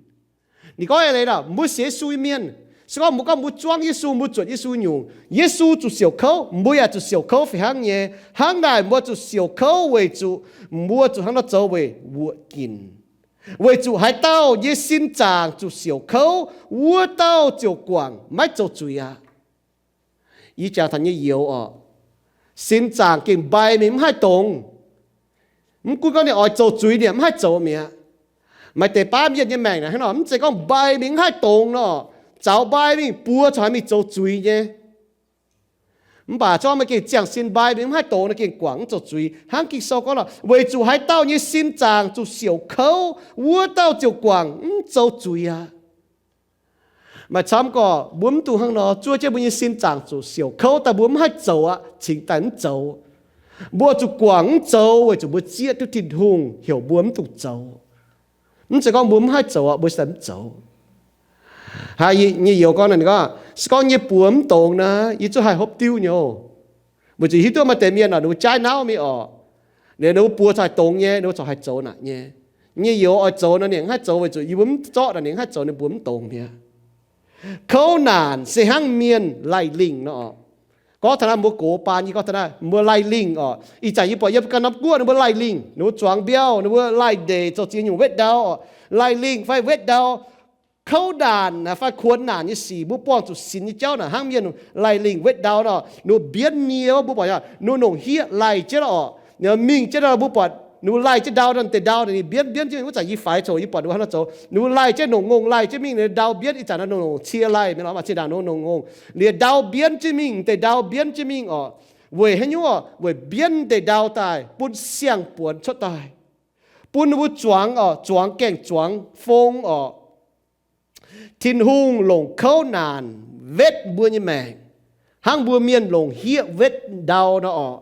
Ninh gorngv eix leiz mbuo sienx Yesu nyei mienh, se gorngv mbuo gorngv mbuo zuangv Yesu, mbuo zuotc Yesu nyungc, Yesu zuqc siouc kouv, mbuo yaac zuqc siouc kouv fih hnangv nyei. Hnangv naaic mbuo zuqc siouc kouv weic zuqc mbuo zuqc hnangv nor zoux weic wuoqc ginc, weic zuqc haaix dauh nyei sin zaangc zuqc siouc kouv, wuov dauh ziouc guangc maiv zoux zuiz aqv. Yie jangx taux nyei youz oc, sin zaangc gengh mbai mingh mv haih dongz. Mv gunv gorngv ninh oix zoux zuiz ninh mv haih zoux mi'aqv. Maaih deix baav mienh nyei maengc naaic hnangv nor, mv zeiz gorngv mbai mingh mv haih dongz nor, zaux mbai mingh buo corc haih mingh zoux zuiz nyei. Mv baac zorqv maaih gengh ziangh sin mbai mingh mv haih dongz nor gengh guangc mv zoux zuiz. Hnangv Ging-Sou gorngv nor, weic zuqc haaix dauh nyei sin zaangc zuqc siouc kouv, wuov dauh ziouc guangc mv zoux zuiz aqv. Maaih camv gorqv mbuo mv dungx hnangv nor, zuov jienv mbuo nyei sin zaangc zuqc siouc kouv daaih mbuo mv haih zoux aqv, cingx daaih mv zoux. Mbuo zuqc guangc mv zoux weic zuqc mbuo zieqv duqv Tin-Hungh heuc mbuo mv dungx zoux. Mv zeiz gorngv mbuo mv haih zoux aqv, mbuo daaih mv zoux. Haiz nyei youz gorngv naaic, ninh gorngv, se gorngv yie buoz mv dongz naaic, yie zungv haih hopv diuv nyei oc. Weic zuqc hiuv duqv maaih deix mienh oc, ninh mbuo jaaiv nauv mingh oc, ninh mbuo buoz corc haih dongz nyei, ninh mbuo corc haih zoux naaic nyei. Nyei youz oix zoux nor ninh mv haih zoux weic zuqc yie mbuo mv zorqv naaic ninh mv haih zoux, ninh buoz mv dongz mi'aqv. Kouv naanc se hnangv mienh laih lingh nor oc. Gorngv taux naaiv mbuo gox baan, yie gorngv taux naaiv mbuo laih lingh oc. Ih zanc yie buatc yiem ganh norm guoqv ninh mbuo laih lingh, ninh mbuo zuangx mbiauh, ninh mbuo laih ndeic zoux ziex nyungc wetv ndau oc. Laih lingh fai wetv ndau, kouv naanc fai kuonx naanc nyei sic mbuo buangh zuqc sinx nyei jauv naaic hnangv mienh laih lingh wetv ndau nor, ninh mbuo mbienv nie, mbuo buatc ninh mbuo nongc hieqv laih jienv oc. Mingh jienv nor mbuo buatc ninh mbuo laih jienv ndau nor, deix ndau ninh mbienv mbienv jienv mingh. Wuov zanc yie faix coc yie buatc ninh mbuo hnangv nor zoux, ninh mbuo laih jienv nongc ngongh laih jienv mingh, ndau mbienv. Ih zanc nongc cie laih mingh lorz maaih zinh ndaangc nongc ngongh, liuz ndau mbienv jienv mingh, deix ndau mbienv jienv mingh oc. Weic haaix nyungc oc? Weic mbienv deix ndau daaih bun siang-buonc cuotv daaih, bun ninh mbuo zuangx oc, zuangx gaeng zuangx fong oc. Tin-Hungh longc kouv naanc wetv mbuo nyei maengc, hnangv mbuo mienh longc hieqv wetv ndau nor oc.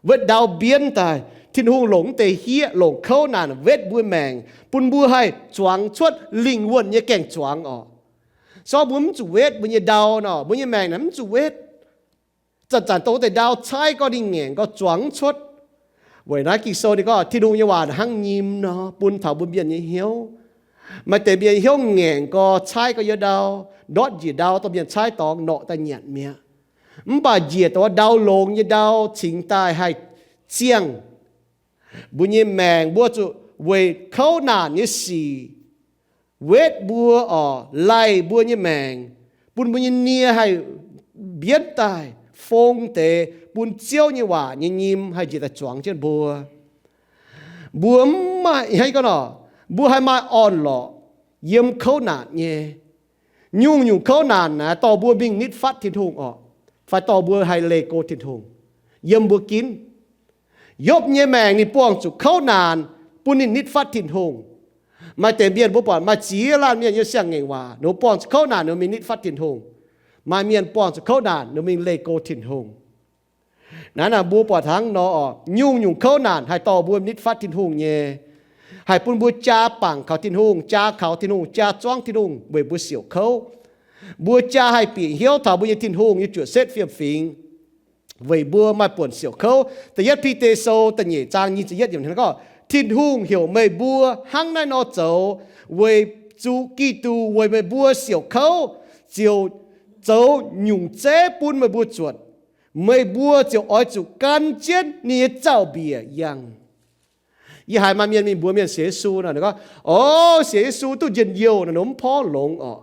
Wetv ndau mbienv daaih, Tin-Hungh longc mv deix hieqv, longc kouv naanc wetv mbuo maengc, bun mbuo haih zuangx cuotv lingh wuonh nyei gaeng zuangx oc. Se gorngv mbuo mv zuqc wetv mbuo nyei ndau nor, mbuo nyei maengc naaic mv zuqc wetv, zanc-zanc dongh deix ndau caaiv gorngv ninh ngaengc gorx zuangx mv cuotv. Weic naaiv Ging-Sou ninh gorngv Tin-Hungh nyei waac hnangv nyim nor bun taux mbuo mienh nyei hnyouv. Maaih deix mienh hnyouv ngaengc gorx caaiv gorx yiem ndau, ndortv njiec ndau dorh mienh caaiv dorngx norqc daaih nyanc mi'aqv. Mv baac njiec dongh ndau longx nyei ndau cingx daaih haih ziangh mbuo nyei maengc. Mbuo zuqc weic kouv naanc nyei sic wetv mbuo oc, laih mbuo nyei maengc, bun mbuo nyei nie haih mbienv daaih fong deix, bun Ziouv nyei waac nyei nyim haih njiec daaih zuangx jienv mbuo. Mbuo mv maaih hnangv gorngv nor, mbuo haih maaih orn-lorqc yiem kouv naanc nyei. Nyungc-nyungc kouv naanc naaic dorh mbuo mingh nitv fatv Tin-Hungh oc, fai dorh mbuo haih leih go Tin-Hungh yiem mbuo ginv. Yopv nyei maengc ninh buangh zuqc kouv naanc bun ninh nitv fatv Tin-Hungh. Maaih deix mienh mbuo buatc maaih ziex laanh mienh yiem siang-ngaengc waac, ninh mbuo buangh zuqc kouv naanc ninh mbuo mingh nitv fatv Tin-Hungh. Maaih mienh buangh zuqc kouv naanc ninh mbuo mingh leih go Tin-Hungh. Naaiv naaic mbuo buatc hnangv nor oc, nyungc-nyungc kouv naanc haih dorh mbuo nitv fatv Tin-Hungh nyei, haih bun mbuo jaa bangc kaux Tin-Hungh, jaa kaux Tin-Hungh, jaa zuangv Tin-Hungh weic mbuo siouc kouv. Mbuo jaa haih bieqc hnyouv taux mbuo nyei Tin-Hungh nyei juoqc setv fiem-fingx weic mbuo maaih buonc siouc kouv. Da'yietv Bide Sou da'nyeic zaang nyic ziepc yietv yiemc hnangv gorngv, Tin-Hungh heuc meih mbuo hnangv naaiv nor zoux, weic zuqc Giduc weic meih mbuo siouc kouv, ziouc zoux nyungc zeiv bun meih mbuo zuotc. Meih mbuo ziouc oix zuqc gan jienv ninh nyei zaux-mbiec yangh. Yie haiz maaih mienh mingh mbuox mienh sienx Yesu nor, ninh gorngv, o, sienx Yesu duqv njien-youh nor, ninh mv porv longx oc.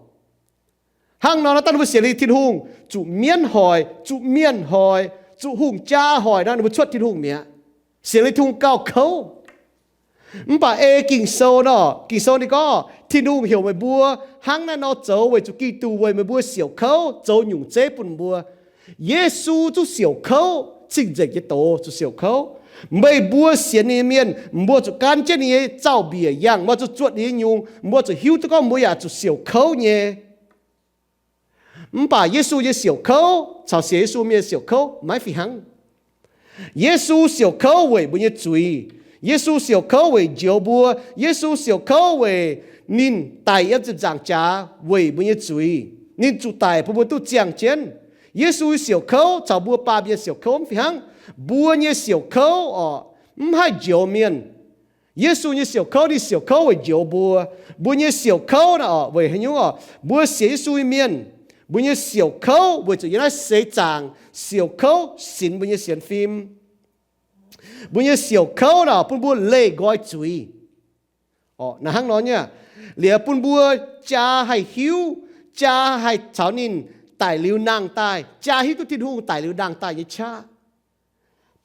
Hnangv nor, dangh ninh mbuo sienx liuz Tin-Hungh, zuqc mienv hoic, zuqc mienh hoic, zuqc hungh jaa hoic nor, ninh mbuo cuotv Tin-Hungh mi'aqv. Sienx liuz Tin-Hungh gauh kouv. Mv baac ei Ging-Sou nor, Ging-Sou ninh gorngv, Tin-Hungh heuc meih mbuo hnangv naaiv nor zoux weic zuqc Giduc weic meih mbuo siouc kouv zoux nyungc zeiv bun mbuo. Yesu zuqc siouc kouv, cing-nzengc nyei doz zuqc siouc kouv. Meih mbuo sienx ninh nyei mienh, mbuo zuqc gan jienv ninh nyei zaux-mbiec yangh, mbuo zuqc zuotc ninh nyei nyungc, mbuo zuqc hiuv duqv gorngv mbuo yaac zuqc siouc kouv nyei. Mv baac Yesu nyei siouc kouv caux sienx Yesu mienh siouc kouv maiv fih hnangv. Yesu siouc kouv weic mbuo nyei zuiz. Yesu siouc kouv weic njoux mbuo. Yesu siouc kouv weic ninh daic yiem ziepc nzaangc jaax weic mbuo nyei zuiz. Ninh zuqc daic bun mbuo duqv ziangh jienv. Yesu siouc kouv caux mbuo baamh mienh siouc kouv mv fih hnangv. Mbuo nyei siouc kouv orqc, mv haih njoux mienh. Yesu nyei siouc kouv, ninh siouc kouv weic njoux mbuo. Mbuo nyei siouc kouv naaic orqc, weic haaix nyungc orqc? Mbuo sienx Yesu nyei mienh, mbuo nyei siouc kouv weic zuqc yiem naaiv seix zaangc siouc kouv sinx mbuo nyei sienx fim. Mbuo nyei siouc kouv naaic orqc, bun mbuo leih nqoi zuiz. Orqc, naaic hnangv nor nyei, liuz bun mbuo jaa haih hiuv, jaa haih caux ninh daic liuz nangh daaih, jaa hiuv duqv Tin-Hungh daic liuz nangh daaih nyei qaqv.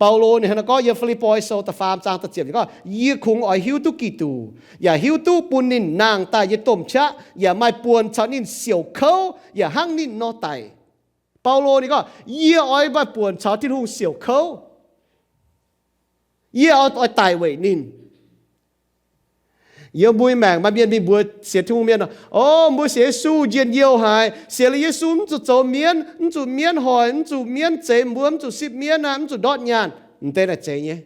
Baulo ninh hnangv naaiv gorngv yiem Fi^lipv^poi Sou da'faam zaang da'ziepc, ninh gorngv, Yie kungx oix hiuv duqv Giduc, yaac hiuv duqv bun ninh nangh daaih nyei domh qaqv, yaac maaih buonc caux ninh siouc kouv yaac hnangv ninh nor daic. Baulo ninh gorngv, Yie oix maaih buonc caux Tin-Hungh siouc kouv. Yie oix, oix daic weic ninh. Yiem mbuo nyei maengc maaih mienh mingh mbuox sienx Tin-Hungh mienh, O, mbuo sienx Yesu njien-youh haic. Sienx liuz Yesu mv zuqc zoux mienv, mv zuqc mienv hoic, mv zuqc mienv zeix mbuo, mv zuqc sipv mienv aqv, mv zuqc ndortv nyaanh. M'deix naaic zeiz nyei.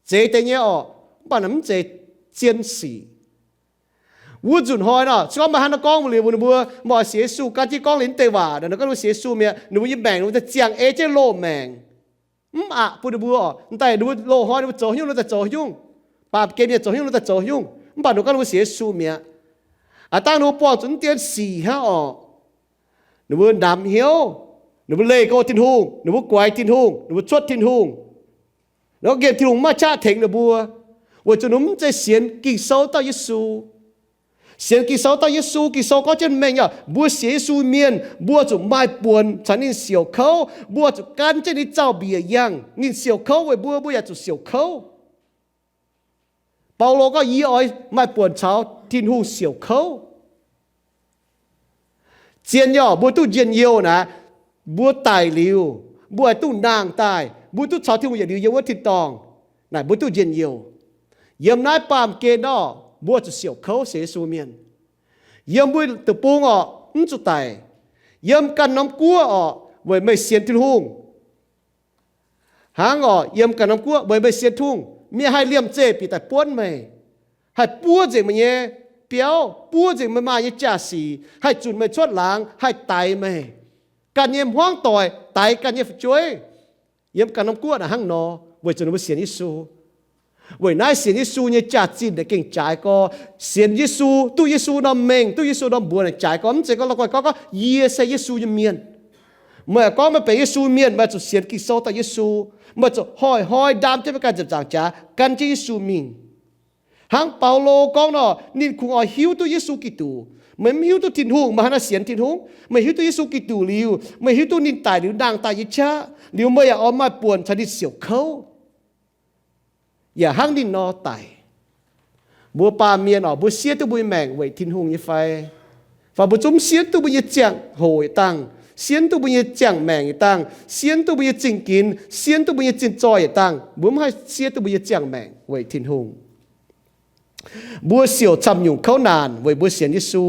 Zeiz deix nyei orqc, mv baac naaic mv zeiz zien sic. Wuov nzunc hnoi nor, se gorngv meih hnangv naaiv gorngv liuz mbuox ninh mbuo, Meih oix sienx Yesu, gan jienv gorngv liuz mv deix waac, ninh gorngv ninh mbuo sienx Yesu mi'aqv, ninh mbuo nyei maengc ninh mbuo daaih ziangh ei jienv loz-maengc. Mv aqc bun ninh mbuo orqc, daaih ninh mbuo loz-hnoi ninh mbuo zoux haaix nyungc, ninh mbuo daaih zoux haaix nyungc. Baamh gen mienh zoux haaix nyungc, ninh mbuo daaih zoux haaix nyungc. Mv baac ninh mbuo gorngv ninh mbuo sienx Yesu mi'aqv. Aav dangh ninh mbuo buangh zuqc mv dien sic hnangv orqc, ninh mbuo ndamx hnyouv, ninh mbuo leih go Tin-Hungh, ninh mbuo guaix Tin-Hungh, ninh mbuo cuotv Tin-Hungh. Nor nqemh Tin-Hungh mv maaih qaqv tengx ninh mbuo, weic zuqc ninh mbuo mv zeiz sienx Ging-Sou dauh Yesu. Sienx Ging-Sou dauh Yesu, Ging-Sou gorngv jienv mengh nyei, mbuo sienx Yesu mienh, mbuo zuqc maaih buonc caux ninh siouc kouv, mbuo zuqc gan jienv ninh zaux-mbiec yangh. Ninh siouc kouv weic mbuo, mbuo yaac zuqc siouc kouv. Baulo gorngv, Yie oix maaih buonc caux Tin-Hungh siouc kouv. Zien nyei orqc, mbuo duqv njien-youh naaic, mbuo daic liuz, mbuo haih duqv nangh daaih, mbuo duqv caux Tin-Hungh yietc liuz yiem wuov tin-dorngh. Naaic mbuo duqv njien-youh. Yiem naaiv baamh gen orqc, mbuo zuqc siouc kouv sienx Yesu mienh. Yiem mbuo deic-bung orqc, mv zuqc daic. Yiem ganh norm guoqv orqc, weic meih sienx Tin-Hungh. Hnangv orqc, yiem ganh norm guoqv weic meih sienx Tin-Hungh, mienh haih liemh zeih bieqc daaih buonv meih, haih buov nzengc meih nyei biauv, buov nzengc meih maaih nyei jaa-sic, haih zunc meih cuotv laangz, haih daix meih. Ganh nyei hmuangv doic daix ganh nyei fu'jueiv. Yiem ganh norm guoqv naaic hnangv nor, weic zuqc ninh mbuo sienx Yesu. Weic naaiv sienx Yesu nyei jaax-zinh naaic gengh jaaix gorx. Sienx Yesu, duqv Yesu norm mengh, duqv Yesu norm mbuox naaic jaaix gorx. Mv zeiz gorngv la'guaih gorngv, gorngv yie se Yesu nyei mienh. Meih gorngv meih benx Yesu mienh, meih zuqc sienx Ging-Sou dauh Yesu. Meih zuqc hnoi-hnoi ndaam jienv meih ganh ziepc nzaangc jaax gan jienv Yesu mingh. Hnangv Baulo gorngv nor, ninh kungx oix hiuv duqv Yesu Giduc. Meih mv hiuv duqv Tin-Hungh, meih haaix nor sienx Tin-Hungh? Meih hiuv duqv Yesu Giduc liuz, meih hiuv duqv ninh daic liuz nangh daaih nyei qaqv liuz, meih yaac oix maaih buonc caux ninh siouc kouv. Yaac hnangv ninh nor daic. Mbuo baamh mienh orqc, mbuo siev duqv mbuo nyei maengc weic Tin-Hungh nyei fai? Fai mbuo zungv siev duqv mbuo nyei ziangh hoc yietc dangh, siev duqv mbuo nyei ziangh maengc yietc dangh, siev duqv mbuo nyei zingh ginx, siev duqv mbuo nyei zinh zoih yietc dangh, mbuo mv haih siev duqv mbuo nyei ziangh maengc weic Tin-Hungh? Mbuo siouc camv-nyungc kouv naanc weic mbuo sienx Yesu.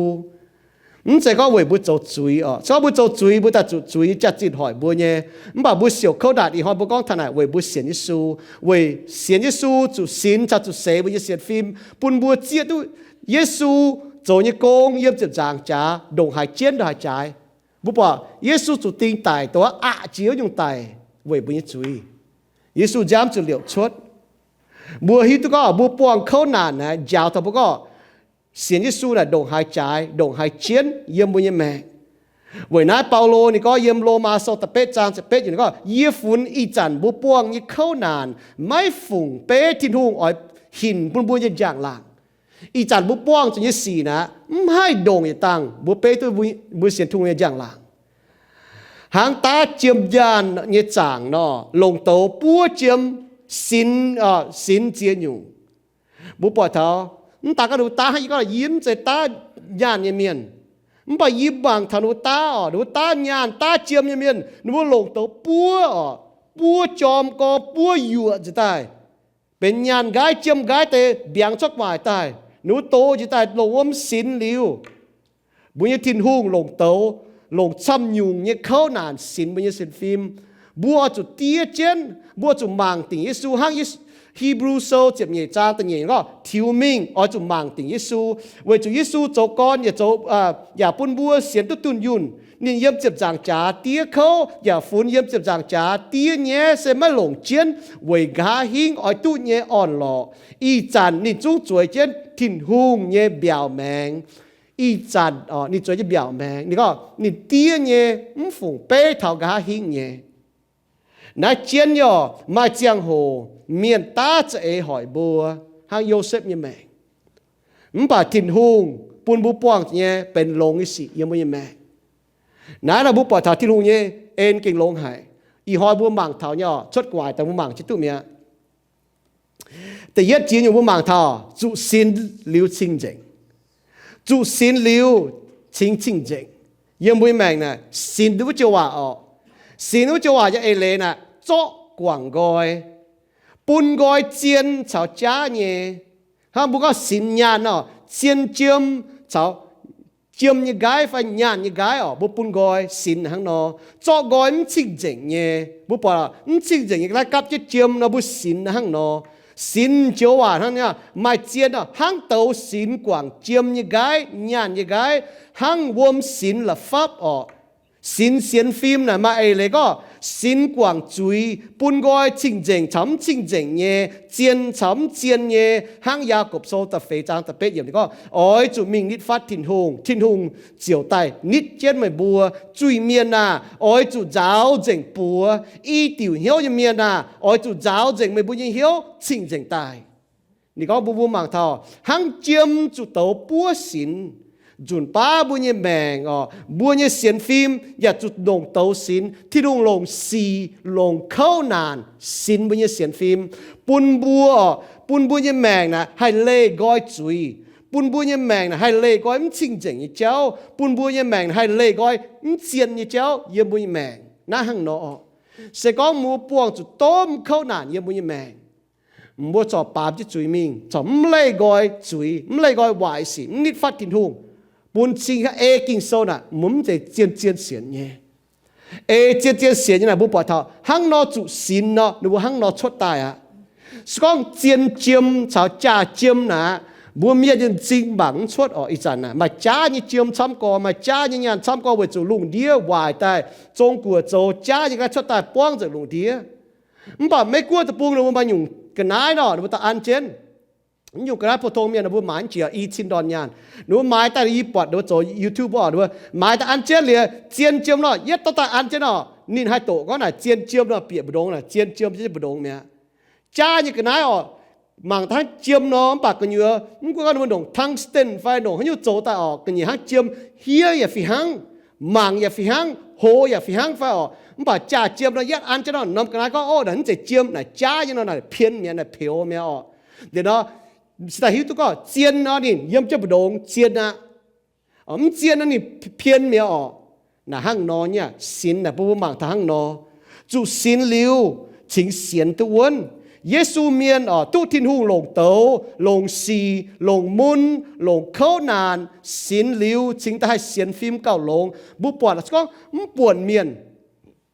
Mv zeiz gorngv weic mbuo zoux zuiz orqc. Se gorngv mbuo zoux zuiz, mbuo daaih zuqc zuiz nyei jaax-zinh hoic mbuo nyei. Mv baac mbuo siouc kouv naanc ih hnoi mbuo gorngv taux naaic weic mbuo sienx Yesu, weic sienx Yesu zuqc sinx caux zuqc seix mbuo nyei sienx fim, bun mbuo zieqv duqv Yesu zoux nyei gong yiem ziepc nzaangc jaax ndongc haaix jienv ndongc haaix jaaix. Mbuo buatc Yesu zuqc ding daic, dongh aqc jiex wuov nyungc daic weic mbuo nyei zuiz. Yesu nziaamv zuqc liouc cuotv. Mbuo hiuv duqv gorngv mbuo buangh kouv naanc naaic njaaux taux mbuo gorngv sienx Yesu naaic ndongc haaix jaaix, ndongc haaix jienv yiem mbuo nyei maengc. Weic naaiv Baulo ninh gorngv yiem Lomaa Sou da'betv zaang ziepc betv yiemc ninh gorngv, Yie funx ih zanc mbuo buangh nyei kouv naanc maiv fungc beiv Tin-Hungh oix hinc bun mbuo nyei njang-laangc. Ih zanc mbuo buangh zuqc nyei sic naaic mv haih ndongc yietc dangh mbuo beiv duqv mbuo sienx Tin-Hungh nyei njang-laangc. Hnangv daav jiem nyaanh nyei zaangc nor, longc douz buov jiem, sinx, sinx ziex nyungc. Mbuo buatc taux mv daaih gorngv ninh mbuo daav hnangv yie gorngv, yie mv zeiz daav nyaanh nyei mienh. Mv baac yie mangc taux ninh mbuo daav orqc, ninh mbuo daav nyaanh daav jiem nyei mienh, ninh mbuo longc douz buov orqc, buov jorm gorx, buov yuoqc njiec daaih, benx nyaanh nqaiv jiemv nqaiv deix mbiaangx cuotv waaic daaih, ninh mbuo dox njiec daaih longc wuom sinx liuz, mbuo nyei Tin-Hungh longc douz, longc camv nyungc nyei kouv naanc sinx mbuo nyei sienx fim. Mbuo oix zuqc diev jienv, mbuo zuqc mangc dingc Yesu hnangv Ye- Hipv^lu Sou ziepc nyeic zaang da'nyeic gorngv, tiux mingh oix zuqc mangc dingc Yesu, weic zuqc Yesu zoux gorn yaac zoux, yaac bun mbuo sienx duqv dunh yunh. Ninh yiem ziepc nzaangc jaax diev kouv yaac funx yiem ziepc nzaangc jaax diev nyaiv se maiv longc jienv weic nqa'haav hingv oix duqv nyei orn-lorqc. Ih zanc ninh zungv zueiz jienv Tin-Hungh nyei mbiaauc maengx. Ih zanc ninh zueiz jienv mbiaauc maengx. Ninh gorngv ninh diev nyei mv fungc beiv taux nqa'haav hingv nyei. Naaiv jienv nyei orqc, maaih ziangh hoc mienh daav za'eix hoic mbuo, hnangv Yosepv nyei maengc. Mv baac Tin-Hungh bun mbuo buangh zuqc nyei benx longx nyei sic yiem mbuo nyei maengc. Naaiv nor mbuo buatc taux Tin-Hungh nyei en gengh longx haic. Ih hnoi mbuo mangc taux nyei orqc, cuotv gu'nguaaic daaih mbuo mangc jienv duqv mi'aqv. Da'yietv jiex nyungc mbuo mangc taux zuqc sinx liuz cing-nzengc. Zuqc sinx liuz cingx cing-nzengc. Yiem mbuo nyei maengc naaic sinx duqv wuov joux waac orqc. Sinx wuov joux waac yaac eix leiz naaic zorqv guangc nqoi, bun nqoi zien caux jaav nyei. Hnangv mbuo gorngv sinx nyaanh orqc, zien jiem caux jiem nyei nqaiv fai nyaanh nyei nqaiv orqc, mbuo bun nqoi sinx hnangv nor. Zorqv nqoi mv cing-nzengc nyei, mbuo buatc mv cing-nzengc nyei ga'naaiv gapv jienv jiem nor mbuo sinx hnangv nor. Sinx joux waac hnangv naaiv maaih zien orqc, hnangv douz sinx guangc jiem nyei nqaiv, nyaanh nyei nqaiv, hnangv wuom sinx la'fapv orqc. Sinx sienx fim naaic maaih eix leiz gorngv sinx guangc zuiz, bun nqoi cing-nzengc caux mv cing-nzengc nyei, zien caux mv zien nyei, hnangv Yaagorpc Sou da'feix zaang da'betv yiemc ninh gorngv, oix zuqc mingh nitv fatv Tin-Hungh, Tin-Hungh ziouc daaih nitv jienv meih mbuo. Zuiz-mienh aah! Oix zuqc nzaaux nzengc buoz, i diuc hnyouv nyei mienh aah! Oix zuqc nzaaux nzengc meih mbuo nyei hnyouv cing-nzengc daaih. Ninh gorngv mbuo mbuo mangc taux hnangv jiem zuqc douz buov sinx, nzunc baav mbuo nyei maengc orqc, mbuo nyei sienx fim yaac zuqc longc douz sinx. Tin-Hungh longc sic, longc kouv naanc sinx mbuo nyei sienx fim, bun mbuo orqc, bun mbuo nyei maengc naaic haih leih nqoi zuiz, bun mbuo nyei maengc naaic haih leih nqoi mv cing-nzengc nyei jauv, bun mbuo nyei maengc naaic haih leih nqoi mv zien nyei jauv yiem mbuo nyei maengc naaiv hnangv nor orqc. Se gorngv mbuo buangh zuqc domh kouv naanc yiem mbuo nyei maengc, mbuo corc baamz jienv zuiz mingh, corc mv leih nqoi zuiz, mv leih nqoi waaic sic, mv nitv fatv Tin-Hungh, bun cing hnangv ei Ging-Sou naaic mbuo mv zeiz zien-zien sienx nyei. Ei zien-zien sienx nyei naaic mbuo buatc taux hnangv nor zuqc sinx nor ninh mbuo hnangv nor cuotv daaih aqv. Se gorngv zien jiem caux jaa jiem naaic, mbuo mienh nyei m'zing mangc mv cuotv orqc. Ih zanc naaic maaih jaav nyei jiem camv gorx, maaih jaav nyei nyaanh camv gorx weic zuqc lungh ndiev waaic daaih, zong guoqv zoux jaav nyei ga'naaiv cuotv daaih buangv nzengc lungh ndiev. Mv baac Meiv-Guoqv deic-bung ninh mbuo maaih nyungc ga'naaiv nor ninh mbuo daaih an jienv. Nyungc ga'naaiv pou-tong mienh ninh mbuo maaiz mv jiex i cin ndorn nyaanh. Ninh mbuo maaiz daaih yie buatc ninh mbuo zoux YouTube orqc, ninh mbuo maaiz daaih an jienv liuz zien jiem nor yietv dorh daaih an jienv orqc. Ninh haih doqc gorngv naaic zien jiem nor bieqc mbu'ndongx naaic, zien jiem jienv mbu'ndongx mi'aqv. Jaav nyei ga'naaiv orqc, mangc daaih hnangv jiem nor mv baac gu'nyuoz mv gunv gorngv ninh mbuo ndongc tungsten fai ndongc haaix nyungc zoux daaih orqc, ga'nyiec hnangv jiem, hiev yaac fih hnangv, mangc yaac fih hnangv, hoz yaac fih hnangv fai orqc. Mv baac jaa jiem nor yietv an jienv nor norm ga'naaiv gorngv, ov, naaic mv zeiz jiem, naaic jaav nyei nor naaic pien mi'aqv, naaic peux mi'aqv orqc. Liuz nor se daaih hiuv duqv gorngv zien nor ninh yiem jienv mbu'ndongx zien aqv. Mv zien nor ninh pien mi'aqv orqc. Naaic hnangv nor nyei aqv. Sinx naaic bun mbuo mangc taux hnangv nor. Zuqc sinx liuz cingx sienx duqv wuonv. Yesu mienh orqc, duqv Tin-Hungh longc douz, longc sic, longc mun, longc kouv naanc, sinx liuz cingx daaih haih sienx fim gauh longx. Mbuo buatc gorngv mv buonc mienh,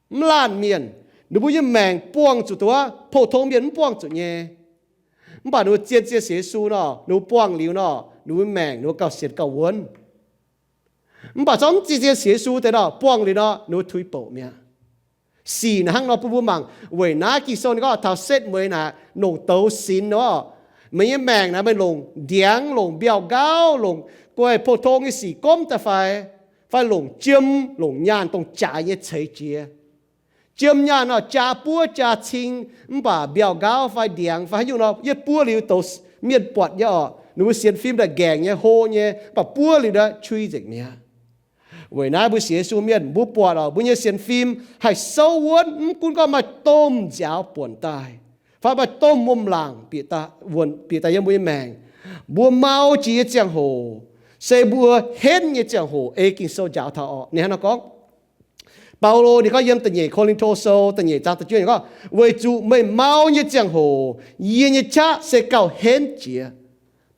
mv laanh mienh, ninh mbuo nyei maengc buangh zuqc duqv, pou-tong mienh mv buangh zuqc nyei. Mv baac ninh mbuo zien-zien sienx Yesu nor, ninh mbuo buangh liuz nor, ninh mbuo maengc ninh mbuo gauh sienx gauh wuonv. Mv baac zorqv mv zien-zien sienx Yesu deix nor, buangh liuz nor, ninh mbuo tuix bouc mi'aqv. Sic naaic hnangv nor bun mbuo mangc. Weic naaiv Ging-Sou ninh gorngv taux setv mueiz naaic longc douz sinx nor, meih nyei maengc naaic meih longc ndiangx, longc mbiauh nqaauv, longc guei pou-tong nyei sic gomv daaih fai, fai longc jiem, longc nyaanh dongh jaaix nyei ceix jiez. Jiem nyaanh nor, jaa buov jaa cing, mv baac mbiauh nqaauv fai ndiangx fai haaix nyungc nor, yietv buov liuz douz mienh buatc nyei orqc, ninh mbuo sienx fim daaih nqaengc nyei, hlo nyei, mv baac buov liuz nor, cui nzengc mi'aqv. Weic naaiv mbuo sienx Yesu mienh, mbuo buatc orqc, mbuo nyei sienx fim haih souv wuonv, mv gunv gorngv maaih domh nziaaux buonc daaih, fai maaih domh wuom-laangc bieqc daaih yiem mbuo nyei maengc. Mbuo mau jiex nyei ziangh hoc, se mbuo henv nyei ziangh hoc, ei Ging-Sou njaaux taux orqc. Ninh hnangv nor gorngv, Baulo ninh gorngv yiem da'nyeic Ko^lin^to Sou da'nyeic zaang da'juov ninh gorngv, weic zuqc meih mau nyei ziangh hoc yie nyei qaqv se gauh henv jiex.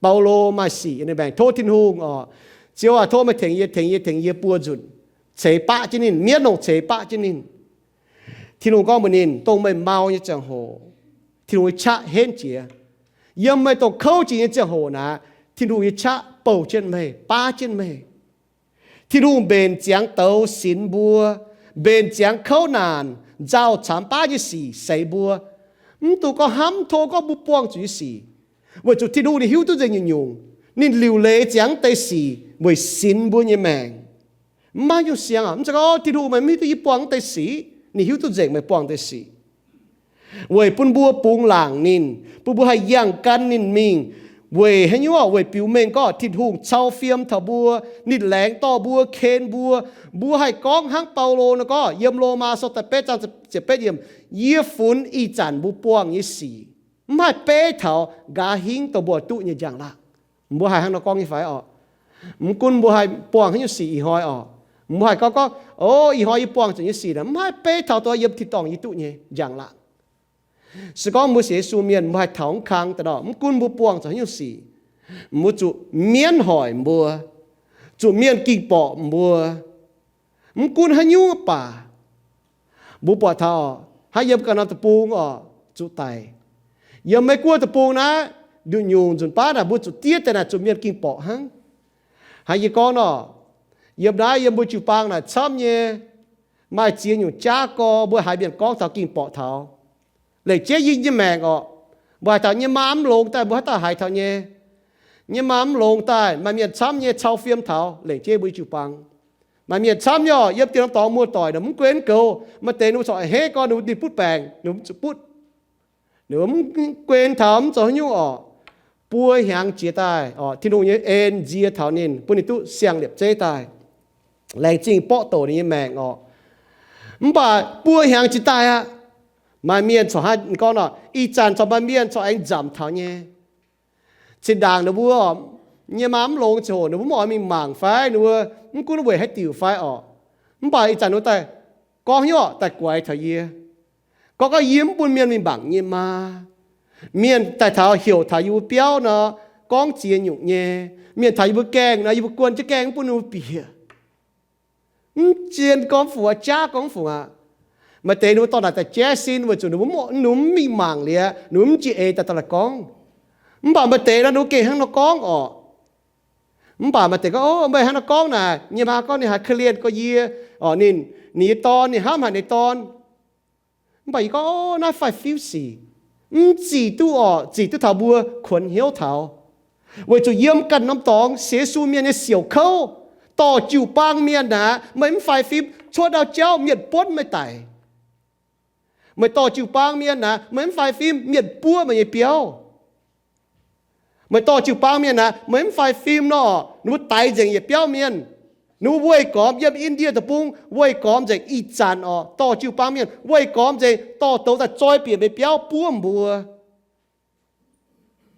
Baulo maaih sic yiem ninh maengc tov Tin-Hungh oc, Ziouv aac, tov meih tengx yie, tengx yie, tengx yie buo nzunc, ceix baqv jienv ninh, mienv longc ceix baqv jienv ninh. Tin-Hungh gorngv mbuox ninh, dongh meih mau nyei ziangh hoc, Tin-Hungh nyei qaqv henv jiex. Yiem meih dongh kouv jiex nyei ziangh hoc naaic, Tin-Hungh nyei qaqv bouh jienv meih, baav jienv meih. Tin-Hungh mbenc ziangx douz sinx mbuo, mbenc ziangx kouv naanc, nzauh camx baav nyei sic seix mbuo. Mv dungx gorngv hnamv tov gorngv mbuo buangh zuqc nyei sic, weic zuqc Tin-Hungh ninh hiuv duqv nzengc nyungc-nyungc. Ninh liuc leiz ziangx deix sic weic sinx mbuo nyei maengc. Mv maaih nyungc siang aac, mv zeiz gorngv Tin-Hungh meih mv hiuv duqv yie buangh deix sic. Ninh hiuv duqv nzengc meih buangh deix sic, weic bun mbuo bungx laangc ninh, bun mbuo haih yangh gan ninh mingh. Weic haaix nyungc? Weic biux mengh gorngv Tin-Hungh cau fiem taux mbuo, ninh laengz dorh mbuo, ken mbuo. Mbuo haih gorngv hnangv Baulo nor gorngv yiem Lomaa Sou da'betv zaang ziepc betv yiemc, yie funx ih zanc mbuo buangh nyei sic mv haih beiv taux nqa'haav hingv dongh mbuo duqv nyei njang-laangc. Mbuo haih hnangv nor gorngv nyei fai orqc? Mv gunv mbuo haih buangh haaix nyungc sic ih hnoi orqc, mbuo haih gorngv gorngv, o, ih hnoi yie buangh zuqc nyei sic naaic mv haih beiv taux dongh yiem tin-dorngh yie duqv nyei njang-laangc. Se gorngv mbuo sienx Yesu mienh mbuo haih taux mv kang daaih nor, mv gunv mbuo buangh zuqc haaix nyungc sic, mbuo zuqc mienv hoic mbuo, zuqc mienh ging-borqc mbuo, mv gunv haaix nyungc baac, mbuo buatc taux hnangv yiem ganh norm deic-bung orqc, zuqc daic. Yiem Meiv Guoqv deic-bung naaiv, nduqc nyungc nzunc baav naaic mbuo zuqc diev deix naaic zuqc mienh ging-borqc hnangv. Hnangv yie gorngv nor, yiem naaiv yiem mbuo jiu-baang naaic camv nyei, maaih ziex nyungc jaav gorx mbuo haiz mienh gorngv taux ging-borqc taux. Lengc jeiv yie nyei maengc orqc, mbuo haaix dauh nyei maa mv longx daaih mbuo haaix dauh haiz taux nyei. Nyei maa mv longx daaih maaih mienh camv nyei cau fiem taux lengc jeiv mbuo jiu-baang. Maaih mienh camv nyei orqc, yiem diex norm dorngx muoz-doic ninh mv guen goux, maaih deix ninh corc a'hneiv gorn ninh mbuo ninh butv baengc, ninh mbuo mv zuqc butv. Ninh mv guen taux mv zoux haaix nyungc orqc. Buo hnyangx jiex daaih orqc, Tin-Hungh nyei en nzie taux ninh, bun ninh duqv siang-liepc zeiv daaih. Laengz zingh borqv douc ninh nyei maengc orqc. Mv baac buo hnyangx jiex daaih aqv, maaih mienh corc hnangv gorngv nor, ih zanc corc maaih mienh corc aengx nzamc taux nyei. Zinh ndaangc ninh mbuo nyei maa mv longx ziangh hoc ninh mbuo mv oix mingh mangc fai ninh mbuo mv gunv weic haaix diuc fai orqc. Mv baac ih zanc ninh mbuo daaih gorngv hnyouv daaih guaix taux yie, gorngv gorngv yie mv bun mienh mingh mangc nyei maa. Mienh daaih taux heuc taux yie mbuo biauv nor, gorngv ziex nyungc nyei. Mienh taux yie mbuo gaengh nor, yie mbuo guon jienv gaengh mv bun ninh mbuo bieqc. Mv zien gorngv fungc aqv, jaav gorngv fungc aqv. Maaih deix ninh mbuo dorh naaic daaih jaiv sin weic zuqc ninh mbuo mv mingh mangc liuz, ninh mbuo mv jiex eix daaih dorh naaic gorngv. Mv baac maaih deix nor ninh mbuo gengh hnangv nor gorngv orqc. Mv baac maaih deix gorngv, o, meih hnangv nor gorngv naaic, nyei maa gorngv ninh haiz korv-lienh gorx yie, ninh, ninh nyei dorn, ninh hnamv haic ninh nyei dorn. Mv baac yie gorngv, o, naaiv faix-fim sic mv zic duqv orqc, zic duqv taux mbuo kuonx hnyouv taux. Weic zuqc yiem ganh norm dorngx sienx Yesu mienh nyei siouc kouv, dorh jiu-baang mienh naaic, meih mv faix-fim, cuotv ndau jauv mienh buonv meih daic. Meih dorh jiu-baang mienh naaic, meih mv faix-fim, mienh buov meih nyei biauv. Meih dorh jiu-baang mienh naaic, meih mv faix-fim nor, ninh mbuo daix nzengc yietc biauv mienh. Ninh mbuo weih gormx yiem Indie Deic-Bung, weih gormx nzengc ih zanc orqc, dorh jiu-baang mienh weih gormx nzengc, dorh douz daaih zoi bieqc meih biauv buov mbuo.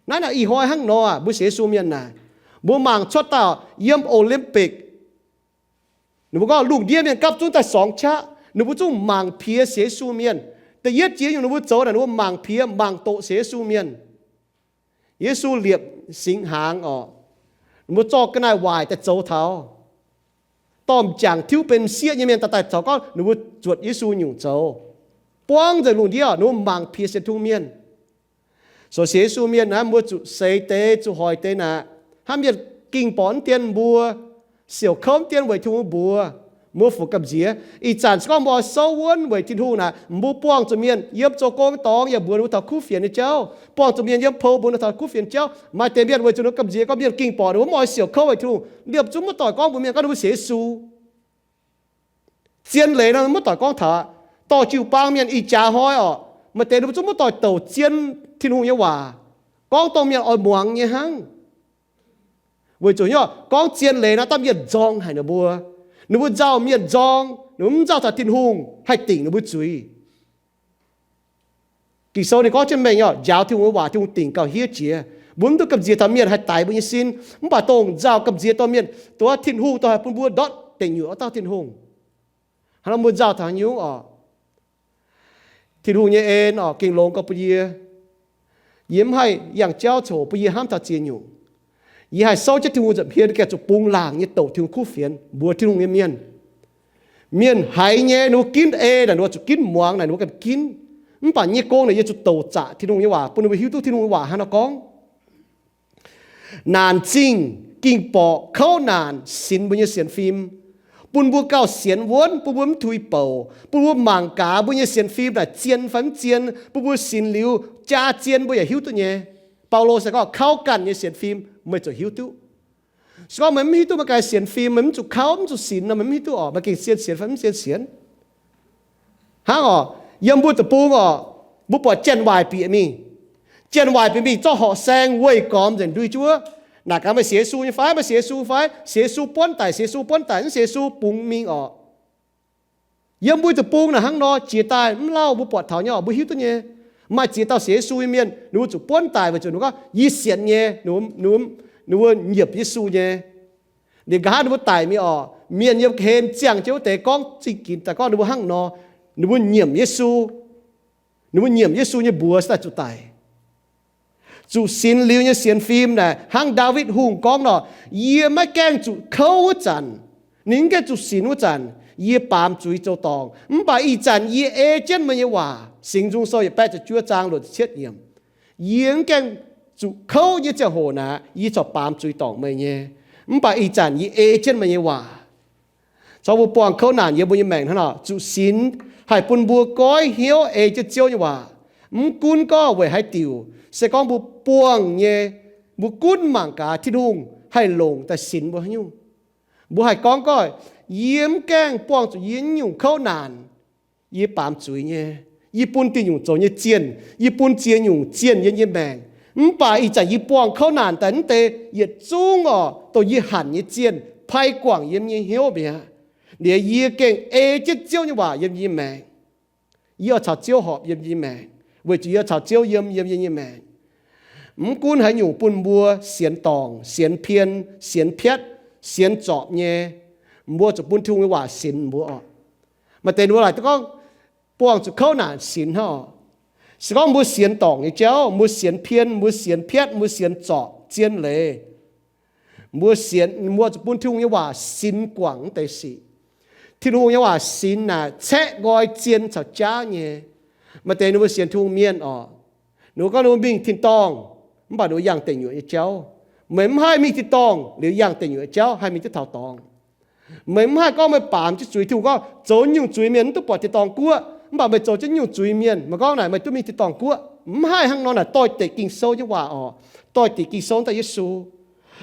Naaiv naaic ih hnoi hnangv nor aqv, mbuo sienx Yesu mienh naaic, mbuo mangc cuotv daaih yiem Olympic, ninh mbuo gorngv lungh ndiev mienh gapv zunv daaih sorngx qaqv, ninh mbuo zungv mangc piex sienx Yesu mienh. Da'yietv jiex nyungc ninh mbuo zoux naaic, ninh mbuo mangc piex, mangc doqc sienx Yesu mienh. Yesu liepc singx hnaangx orqc, ninh mbuo zorqv ga'naaiv waaic daaih zoux taux, dorh m'jangc tiuv benx m'sieqv nyei mienh daaih, daaih caux gorngv ninh mbuo zuotc Yesu nyungc zoux. Buangv nzengc lungh ndiev, ninh mbuo mangc piex sienx Tin-Hungh mienh. So sienx Yesu mienh naaiv, mbuo zuqc seix deix, zuqc hoic deix naaic, hnangv mienh ging-borqc mv dien mbuo, siouc kouv mv dien weic Tin-Hungh mbuox, mbuo fungc gamh nziex. Ih zanc se gorngv mbuo oix souv wuonv weic Tin-Hungh naaic, mbuo buangh zuqc mienh yiem zoux gong nyei dorngx yaac mbuox ninh mbuo taux kuv fienx nyei jauv, buangh zuqc mienh yiem pou mbuox ninh taux kuv fienx jauv. Maaih deix mienh weic zuqc ninh gamh nziex gorngv mienh ging-borqc, ninh mbuo mv oix siouc kouv weic Tin-Hungh, liepc zungv maiv doic gorngv mbuox mienh gorngv ninh mbuo sienx Yesu. Zien leiz nor maiv doic gorngv taux aqv. Dorh jiu-baang mienh ih jaax hnoi orqc, maaih deix ninh mbuo zungv maiv doic douc zien Tin-Hungh nyei waac, gorngv dongh mienh oix muangx nyei hnangv. Weic zuqc gorngv zien leiz nor, daaih mienh nzorng haic ninh mbuo. Ninh mbuo nzauh mienh nzorng, ninh mbuo mv nzauh taux Tin-Hungh haih dingc ninh mbuo zuiz. Ging-Sou ninh gorngv jienv mengh orqc, njaaux Tin-Hungh nyei waac Tin-Hungh dingc gauh hiev jiex. Mbuo mv duqv gamh nziex taux mienh haih daix mbuo nyei sin, mv baac dongh nzauh gamh nziex dorh mienh, dongh Tin-Hungh dongh haih bun mbuo ndortv deic nyuoqc wuov dauh Tin-Hungh. Hnangv nor mbuo nzauh taux haaix nyungc orqc, Tin-Hungh nyei en orqc gengh longx gorx bun yie. Yie mv haih yangh jauv coc bun yie hnamv taux ziex nyungc. Yie haih souv jienv Tin-Hungh nza'hmien gengh zuqc bungx laangc nyei douc Tin-Hungh kuv fienx, mbuox Tin-Hungh nyei mienh. Mienh haiz nyei ninh mbuo ginv ei naaic, ninh mbuo zuqc ginv muangx naaic, ninh mbuo ganh ginv. Mv baac yie nyei gong naaic yie zuqc douc zaqc Tin-Hungh nyei waac bun ninh mbuo hiuv duqv Tin-Hungh nyei waac hnangv nor gorngv. Naanc zingh ging borqc kouv naanc sinx mbuo nyei sienx fim, bun mbuo gauh sienx wuonv, bun mbuo mv tuix bouc, bun mbuo mangc gaax mbuo nyei sienx fim naaic zien fai mv zien, bun mbuo sinx liuz jaa zien mbuo yaac hiuv duqv nyei. Baulo se gorngv kouv ganh nyei sienx fim meih ziouc hiuv duqv. Se gorngv meih mv hiuv duqv meih ganh sienx fim, meih mv zuqc kouv, mv zuqc sinx nor, meih mv hiuv duqv orqc, meih gengh zien sienx fai mv zien sienx. Hnangv orqc, yiem mbuo deic-bung orqc, mbuo buatc janx-waaic bieqc mingh. Janx-waaic bieqc mingh zorqv horqc saeng weih gormx nzengc ndui juov. Naaic gaax meih sienx Yesu nyei fai? Meih sienx Yesu fai? Sienx Yesu buonv daic, sienx Yesu buonv daic, mv sienx Yesu bungx mingh orqc. Yiem mbuo deic-bung naaic hnangv nor jiex daaih mv lauh mbuo buatc taux nyei orqc, mbuo hiuv duqv nyei. Maaih ziex dauh sienx Yesu nyei mienh, ninh mbuo zuqc buonv daic weic zuqc ninh gorngv, yie sienx nyei, ninh mbuo nyiemc Yesu nyei. Liuz nqa'haav ninh mbuo daic mingh orqc, mienh yiem ga'hlen ziangh jienv wuov deix gorngv zingh ginx daaih gorngv ninh mbuo hnangv nor, ninh mbuo nyiemc Yesu. Ninh mbuo nyiemc Yesu nyei mbuox se daaih zuqc daic. Zuqc sinx liuz nyei sienx fim naaic hnangv Ndaawitv Hungh gorngv nor, yie maiv gaengh zuqc kouv wuov zanc, ninh mv gaengh zuqc sinx wuov zanc, yie baamz zuiz zoux dorngc. Mv baac ih zanc yie ei jienv meih nyei waac, Singx Nzung Sou yietc baeqv ziepc juov zaang luoqc ziepc cietv yiemc, yie mv gaengh zuqc kouv nyei ziangh hoc naaic, yie corc baamz zuiz dorngc meih nyei. Mv baac ih zanc yie ei jienv meih nyei waac. Corc mbuo buangh kouv naanc yiem mbuo nyei maengc hnangv nor, zuqc sinx haih bun mbuo goiv hnyouv ei jienv Ziouv nyei waac. Mv gunv gorngv weic haaix diuc, se gorngv mbuo buangh nyei, mbuo gunv mangc gaax Tin-Hungh haih longc daaih sinx mbuo haaix nyungc. Mbuo haih gorngv gorngv, yie mv gaengh buangh zuqc yie nyungc kouv naanc, yie baamz zuiz nyei, yie bun diuh nyungc zoux nyei zienh, yie bun ziex nyungc zienh yiem yie maengc. Mv baac ih zanc yie buangh kouv naanc daaih, mv deix yietc zungv orqc, dongh yie hanc nyei zienh pai guangc yiem nyei hnyouv mi'aqv. Liuz yie gengh ei jienv Ziouv nyei waac yiem yie maengc. Yie oix caux Ziouv horpc yiem yie maengc, weic zuqc yie caux Ziouv yiem, yiem yie nyei maengc. Mv gunv haaix nyungc bun mbuo sienx dorngc, sienx pien, sienx piatv, sienx zorpc nyei, mbuo zuqc bun Tin-Hungh nyei waac sinx mbuo orqc. Maaih deix ninh mbuo laaic duqv gorngv buangh zuqc kouv naanc sinx hnangv orqc. Se gorngv mbuo sienx dorngc nyei jauv, mbuo sienx pien, mbuo sienx piatv, mbuo sienx zorpc zien leiz, mbuo sienx, mbuo zuqc bun Tin-Hungh nyei waac sinx guangc mv deix sic. Tin-Hungh nyei waac sinx naaic caeqv nqoi zien caux jaav nyei. Maaih deix ninh mbuo sienx Tin-Hungh mienh orqc, ninh mbuo gorngv ninh mbuo mingh tin-dorngh, mv baac ninh mbuo yangh deic nyuoqc nyei jauv. Meih mv haih mingh tin-dorngh liuz yangh deic nyuoqc jauv haih mingh duqv taux dorngx. Meih mv haih gorngv meih baamz jienv zuiz. Tin-Hungh gorngv zoux nyungc zuiz mienh mv duqv buatc tin-dorngh guoqv, mv baac meih zoux jienv nyungc zuiz mienh, meih gorngv naaic meih duqv mingh tin-dorngh guoqv. Mv haih hnangv nor. Naaic doix-dekc Ging-Sou nyei waac orqc, doix-dekc Ging-Sou daaih Yesu.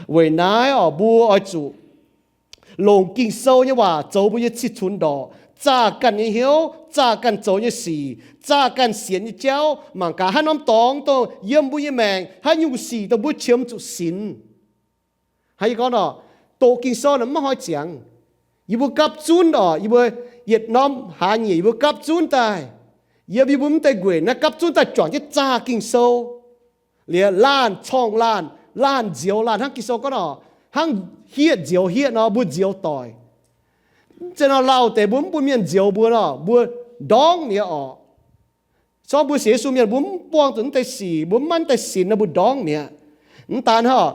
Weic naaiv orqc, mbuo oix zuqc longc Ging-Sou nyei waac zoux mbuo nyei cih cunx ndorqc, zaah ganh nyei hnyouv, zaah ganh zoux nyei sic, zaah ganh sienx nyei jauv, mangc gaax haaix norm dorngx dongh yiem mbuo nyei maengc, haaix nyungc sic dongh mbuo qiemx zuqc sinx. Hnangv yie gorngv orqc, doqc Ging-Sou naaic maiv hnoi ziangx. Yie mbuo gapv zunv orqc, yie mbuo yietc norm hlaax nyieqc yie mbuo gapv zunv daaih, yiem yie mbuo mv deix nquenc naaiv gapv zunv daaih juangc jienv zaah Ging-Sou. Liuz laanh corngh laanh, laanh nzioux laanh, hnangv Ging-Sou gorngv orqc, hnangv hieqv nzioux hieqv nor, mbuo nzioux doic. Mv zeiz nor lauh deix mbuo mv bun mienh nzioux mbuo nor, mbuo ndorngv mi'aqv orqc. Corc mbuo sienx Yesu mienh mbuo mv buangh zuqc mv deix sic, mbuo mv maaih mv deix sinx nor, mbuo ndorngv mi'aqv. Mv daan hnangv,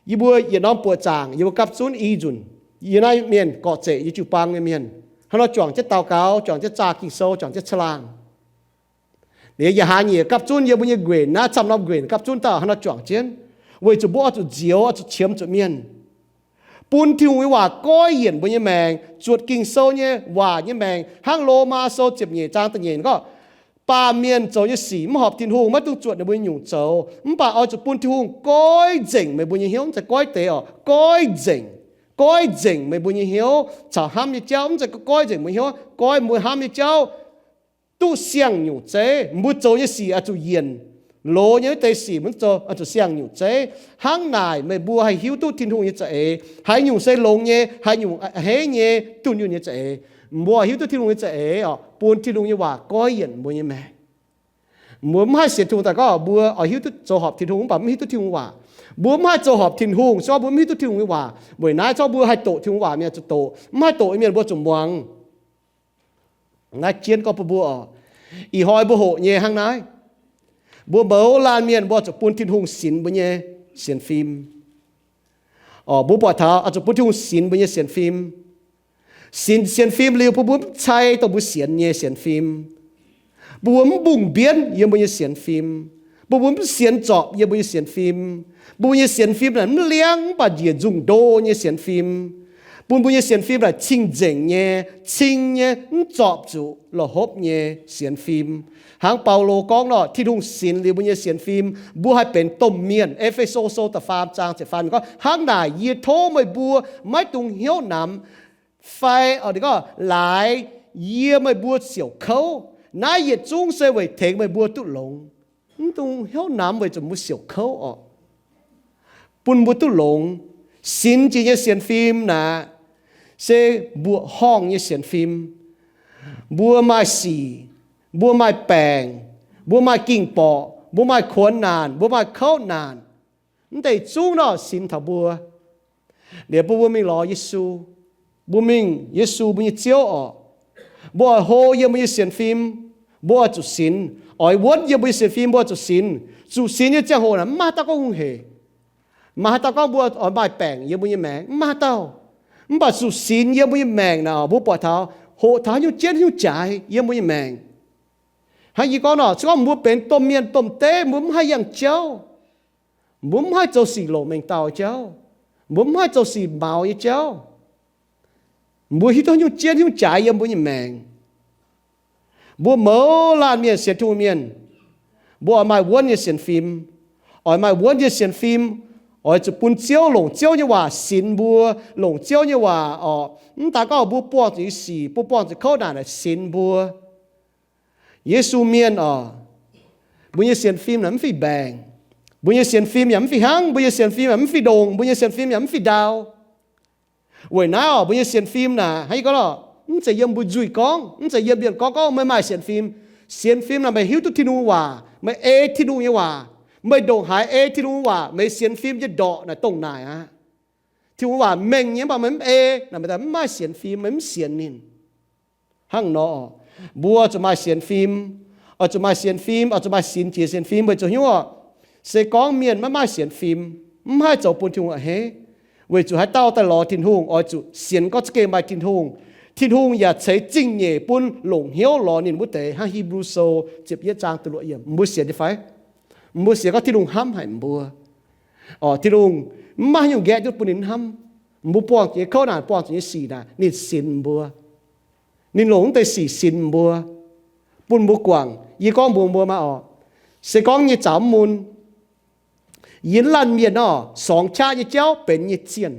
yie mbuo yietc norm buoqc zaangc yie mbuo gapv zunv i nzunc, yie naaiv mienh gorqv-zeic yie jiu-baang nyei mienh hnangv nor juangc jienv daux gaux, juangc jienv zaah Ging-Sou, juangc jienv caangh laangh. Liuz yietc hlaax nyieqc gapv zunv yiem mbuo nyei nquenc naaiv, camv norm nquenc gapv zunv daaih hnangv nor juangc jienv, weic zuqc mbuo oix zuqc nzioux, oix zuqc qiemx zuqc mienh, bun Tin-Hungh nyei waac goiv yienc mbuo nyei maengc, zuotc Ging-Sou nyei waac nyei maengc. Hnangv Lomaa Sou ziepc nyeic zaang da'nyeic gorngv, baamh mienh zoux nyei sic mv horpc Tin-Hungh, maiv dungx zuotc ninh mbuo nyei nyungc zoux. Mv baac oix zuqc bun Tin-Hungh goiv nzengc meih mbuo nyei hnyouv, mv zeiz goiv deix orqc, goiv nzengc. Goiv nzengc, goiv nzengc meih mbuo nyei hnyouv caux hnamv nyei jauv, mv zeiz goiv nzengc mbuo hnyouv, goiv mbuo hnamv nyei jauv duqv siang-nyungc zeiv. Mbuo zoux nyei sic oix zuqc yienc, loz nyei wuov deix sic mbuo zoux oix zuqc siang-nyungc zeiv. Hnangv naaic meih mbuo haih hiuv duqv Tin-Hungh nyei za'eix, haaix nyungc se longx nyei, haaix nyungc a'hneiv nyei, dunh yunh nyei za'eix. Mbuo hiuv duqv Tin-Hungh nyei za'eix orqc, bun Tin-Hungh nyei waac goiv yienc mbuo nyei maengc. Mbuo mv haih sienx Tin-Hungh daaih gorngv mbuo oix hiuv duqv zoux horpc Tin-Hungh mv baac mv hiuv duqv Tin-Hungh waac. Mbuo mv haih zoux horpc Tin-Hungh se gorngv mbuo mv hiuv duqv Tin-Hungh nyei waac. Weic naaiv se gorngv mbuo haih doqc Tin-Hungh waac mienh zuqc doqc, mv haih doqc nyei mienh mbuo zuqc muangx. Naaiv jienv gorngv bun mbuo oc, ih hnoi mbuo hoqc nyei hnangv naaiv. Mbuo mouz laanh mienh mbuo zuqc bun Tin-Hungh sinx mbuo nyei sienx fim. Oc, mbuo buatc taux oix zuqc bun Tin-Hungh sinx mbuo nyei sienx fim. Sinx sienx fim liuz bun mbuo mv cai dongh mbuo sienx nyei sienx fim. Bun mbuo mv mbungh mbienv yiem mbuo nyei sienx fim. Bun mbuo mv sienx zorpc yiem mbuo nyei sienx fim. Bun mbuo nyei sienx fim naaic mv liangv mv baac njiec nzungh ndo nyei sienx fim. Bun mbuo nyei sienx fim naaic cing-nzengc nyei, cing nyei, mv zorpc zuqc la'hopv nyei sienx fim. Hnangv Baulo gorngv nor, Tin-Hungh sinx liuz mbuo nyei sienx fim, mbuo haih benx domh mienh. E^fe^so Sou da'faam zaang ziepc faam gorngv, hnangv naaic yie tov meih mbuo maiv dungx hnyouv namx fai, oc, ninh gorngv, laaix yie meih mbuo siouc kouv. Naaiv yietc zungv se weic tengx meih mbuo duqv longx. Mv dungx hnyouv namx weic zuqc mbuo siouc kouv oc. Bun mbuo duqv longx. Sinx jiex nyei sienx fim naaic se mbuoqc horngh nyei sienx fim. Mbuo maaih sic, mbuo maaih baengc, mbuo maaih ging-borqc, mbuo maaih kuonx naanc, mbuo maaih kouv naanc, mv deix zungv nor sinx taux mbuo. Liuz bun mbuo mingh lorz Yesu. Mbuo mingh Yesu mbuo nyei Ziouv oc. Mbuo oix hlo yiem mbuo nyei sienx fim, mbuo oix zuqc sinx. Oix wuonv yiem mbuo nyei sienx fim, mbuo oix zuqc sinx. Zuqc sinx nyei ziangh hoc naaic mv maaih haaix dauh gorngv hungh hec. Mv maaih haaix dauh gorngv mbuo oix maaih baengc yiem mbuo nyei maengc, mv maaih haaix dauh. Mv baac zuqc sinx yiem mbuo nyei maengc naaic, mbuo buatc taux hoqc taux haaix nyungc jienv haaix nyungc jaaix yiem mbuo nyei maengc. Hnangv yie gorngv nor, se gorngv mbuo benx domh mienh domh deiv, mbuo mv haih yangh jauv, mbuo mv haih zoux sic longc mengh dauh jauv, mbuo mv haih zoux sic maux nyei jauv, mbuo hiuv duqv haaix nyungc jienv haaix nyungc jaaix yiem mbuo nyei maengc. Mbuo mouz laanh mienh sienx Tin-Hungh mienh, mbuo oix maaih wuonv nyei sienx fim. Oix maaih wuonv nyei sienx fim, oix zuqc bun Ziouv, longc Ziouv nyei waac sinx mbuo, longc Ziouv nyei waac oc. Mv daaih gorngv mbuo buangh zuqc nyei sic, mbuo buangh zuqc kouv naanc naaic sinx mbuo. Yesu mienh oc, mbuo nyei sienx fim naaic mv fih mbaengc. Mbuo nyei sienx fim yaac mv fih hnangv. Mbuo nyei sienx fim yaac mv fih ndongc. Mbuo nyei sienx fim yaac mv fih ndau. Weic naaiv oc, mbuo nyei sienx fim naaic, hnangv yie gorngv lorqc, mv zeiz yiem mbuo nzuih gorngv, mv zeiz yiem mienh gorngv, gorngv meih maaih sienx fim. Sienx fim naaic meih hiuv duqv Tin-Hungh waac, meih ei Tin-Hungh nyei waac, meih ndongc haaix ei Tin-Hungh waac, meih sienx fim nyei ndorqc naaic dongh naaic aqv. Tin-Hungh waac mengh nyei, mv baac meih mv ei naaic, meih daaih mv maaih sienx fim, meih mv sienx ninh. Hnangv nor, mbuo zuqc maaih sienx fim, oix zuqc maaih sienx fim, oix zuqc maaih sinx jiex sienx fim weic zuqc hnyouv oc. Se gorngv mienh maiv maaih sienx fim, mv haih zoux bun Tin-Hungh a'hneiv, weic zuqc haaix dauh daaih lorz Tin-Hungh oix zuqc sienx gorngv za'gengh maaih Tin-Hungh. Tin-Hungh yaac ceix zingh nyeic bun longc hnyouv lorz ninh wuov deix. Hnangv Hipv^lu Sou ziepc yietv zaang da'luoqc yiemc, mbuo sienx nyei fai? Mbuo sienx gorngv Tin-Hungh hnamv haic mbuo. Oc, Tin-Hungh mv maaih haaix nyungc nqaeqv duqv bun ninh hnamv. Mbuo buangh zuqc nyei kouv naanc, buangh zuqc nyei sic naaic, ninh sinx mbuo. Ninh longc mv deix sic sinx mbuo, bun mbuo guangc. Yie gorngv mbuox mbuo maah oc, se gorngv nyei zaux mv mun, yie laanh mienh nor, sorngx qaqv nyei jauv benx nyei zienh.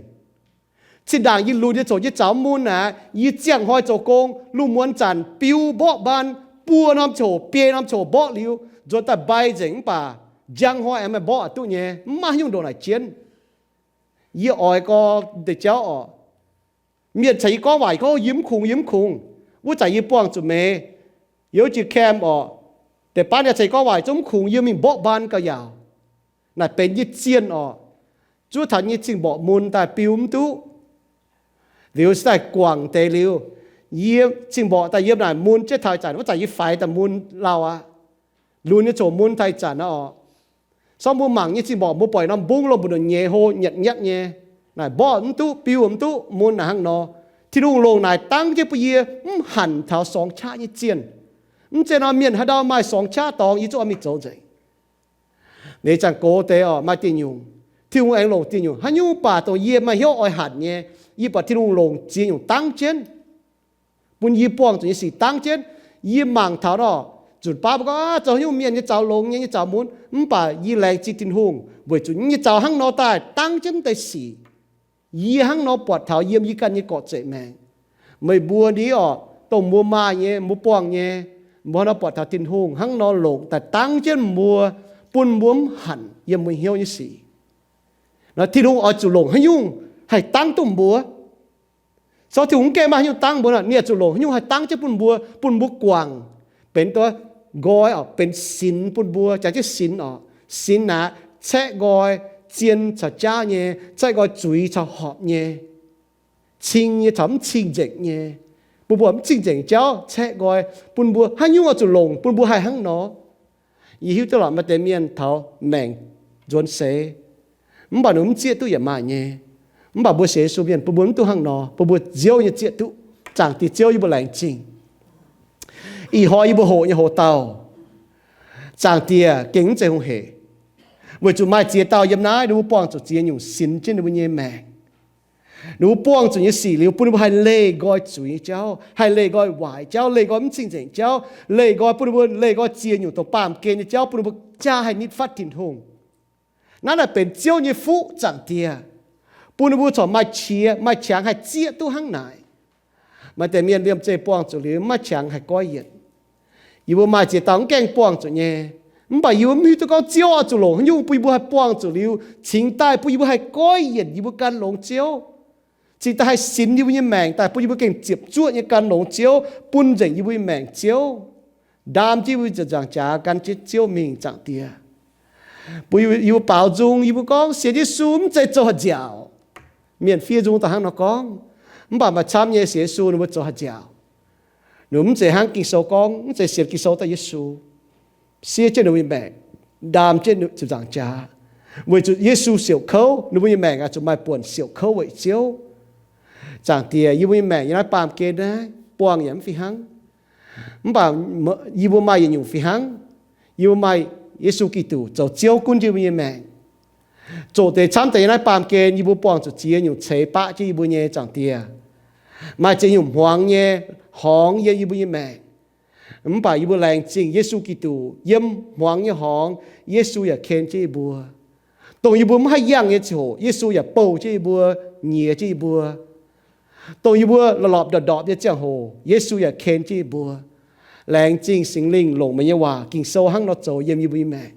Zinh ndaangc yie lunx nyei zoqc nyei zaux mv mun aqv, yie ziangh hnoi zoux gong, lungh muonz zanc biu mborqv mbaan, buo norm coc, biei norm coc mborqv liuz, nzuonx daaih mbai nzengc mv baac njang hnoi aengx maaih mborqv duqv nyei, mv maaih haaix nyungc ndongc naaic jienv. Yie oix gorx deix jauv oc. Mienh caux yie gorngv waac, yie gorngv, yie mv kungx, yie mv kungx. Wuov zanc yie buangh zuqc meix, yie wuov jiex camp oc, deix baan yaac caux yie gorngv waac, zungv mv kungx, yie mingh mborqv mbaan gauh yaauc. Naaic benx nyei zienh oc. Zuov taux nyei zingh mborqc mun daaih biu mv duqv. Liuz se daaih guangc deix liuz, yie zingh mborqc daaih yiem naaic mun jienv taux ih zanc, wuov zanc yie faix daaih mun lauh aqv. Lunx nyei zoqc mun taux ih zanc aqv oc. Sorng mbuo mangc nyei zingh mborqc mbuo buatc norm mbungv lomh mbu'ndongx nyeiz hlo nyatc nyatv nyei. Naaic mborqv mv duqv, biu mv duqv, mun naaic hnangv nor. Tin-Hungh longc naaic dangv jienv bun yie mv hanc taux sorngx qaqv nyei zienh. Mv zeiz nor mienh haaix ndau maaih sorngx qaqv dorngx, yie zungv oix mingh zoux nzengc. Liuz zaangc gox deix oc, maaih diuh nyungc, Tin-Hungh aengx longc diuh nyungc haaix nyungc baac dongh yie maaih hnyouv oix hanc nyei, yie buatc Tin-Hungh longc ziex nyungc dangv jienv, bun yie buangh zuqc nyei sic dangv jienv. Yie mangc taux nor, zunc baav mbuo gorngv, aa, zoux haaix nyungc mienh nyei zaux longx nyei, nyei zaux mun, mv baac yie laengz zingh Tin-Hungh weic zuqc nyei zaux hnangv nor daaih dangv jienv deix sic. Yie hnangv nor buatc taux yiem yie ganh nyei gorqv-zeqc maengc. Meih mbuo ni oc, dongh mbuo maaih nyei, mbuo buangh nyei, mbuo hnangv nor buatc taux Tin-Hungh hnangv nor longc daaih dangv jienv mbuo, bun mbuo mv hanc yiem mbuo hnyouv nyei sic. Nor Tin-Hungh oix zuqc longc haaix nyungc haih dangv duqv mbuo? Sorng Tin-Hungh mv gaengh maaih haaix nyungc dangv mbuo nor, ninh oix zuqc longc haaix nyungc haih dangv jienv bun mbuo, bun mbuo guangc, benx duqv nqoi oc, benx sinx bun mbuo, jangx jienv sinx oc. Sinx naaic caeqv nqoi zien caux jaav nyei, caeqv nqoi zuiz caux horpc nyei, cing nyei caux mv cing nzengc nyei, bun mbuo mv cing-nzengc jauv caeqv nqoi, bun mbuo haaix nyungc oix zuqc longc, bun mbuo haih hnangv nor. Yie hiuv duqv lorqc, maaih deix mienh taux maengc nzuonx seix, mv baac ninh mv zieqv duqv yaac maaih nyei. Mv baac mbuo sienx Yesu mienh bun mbuo mv duqv hnangv nor, bun mbuo Ziouv nyei zieqv duqv. Zaangc Diex Ziouv, yie mbuo laengz zingh. Ih hnoi yie mbuo hoqc nyei hoc dauh, Zaangc Diex, gengh mv zeiz hungh hec, weic zuqc maaih ziex dauh yiem naaiv, ninh mbuo buangh zuqc ziex nyungc sinx jienv ninh mbuo nyei maengc. Ninh mbuo buangh zuqc nyei sic liuz, bun ninh mbuo haih leih nqoi zuiz nyei jauv, haih leih nqoi waaic jauv, leih nqoi mv cing-nzengc jauv, leih nqoi, bun ninh mbuo leih nqoi ziex nyungc dongh baamh gen nyei jauv, bun ninh mbuo jaa haih nitv fatv Tin-Hungh. Naaiv naaic benx Ziouv nyei fuqv, Zaangc Diex, bun ninh mbuo corc maaih qiex maaih qangx haih zieqv duqv hnangv naaic. Maaih deix mienh liemh zeih buangh zuqc liuz mv maaih qangx haih goiv yienc. Yie mbuo maaih ziex dauh mv gaengh buangh zuqc nyei, mv baac yie mbuo mv hiuv duqv gorngv Ziouv oix zuqc longc haaix nyungc bun yie mbuo haih buangh zuqc liuz cingx daaih bun yie mbuo haih goiv yienc yie mbuo gan longx Ziouv, cingx daaih haih sinx yie mbuo nyei maengc daaih bun yie mbuo gengh ziepc zuoqv nyei gan longx Ziouv, bun nzengc yie mbuo nyei maengc Ziouv. Ndaam jienv yie mbuo ziepc nzaangc jaax gan jienv Ziouv mingh, Zaangc Diex. Bun yie mbuo baaux nzung, yie mbuo gorngv sienx Yesu mv zeiz zoux haaix nziaauc. Mienh fiev nzung daaih hnangv nor gorngv. Mv baac maaih camv nyei sienx Yesu ninh mbuo zoux haaix nziaauc. Ninh mv zeiz hnangv Ging-Sou gorngv, mv zeiz sienx Ging-Sou daaih Yesu siev jienv ninh mbuo nyei maengc, ndaam jienv ziepc nzaangc jaax, weic zuqc Yesu siouc kouv, ninh mbuo nyei maengc oix zuqc maaih buonc siouc kouv weic Ziouv. Zaangc Diex, yie mbuo nyei maengc yiem naaiv baamh gen naaiv buangh yaac mv fih hnangv. Mv baac yie mbuo maaih yietc nyungc fih hnangv. Yie mbuo maaih Yesu Giduc zoux Ziouv gunv jienv yie mbuo nyei maengc. Zoqc deix camv deix yiem naaiv baamh gen yie mbuo buangh zuqc ziex nyungc ceix baqv jienv yie mbuo nyei, Zaangc Diex. Maaih ziex nyungc hmuangx nyei horngz yiem yie mbuo nyei maengc. Mv baac yie mbuo laengz zingh Yesu Giduc yiem hmuangx nyei horngz, Yesu yaac ken jienv yie mbuo. Dongh yie mbuo mv haih yangh nyei ziangh hoc, Yesu yaac bouh jienv yie mbuo, nyiex jienv yie mbuo. Dongh yie mbuo lorpc-lorpc ndorpc-ndorpc nyei ziangh hoc, Yesu yaac ken jienv yie mbuo. Laengz zingh Singx Lingh longc meih nyei waac Ging-Sou hnangv nor zoux yiem yie mbuo nyei maengc.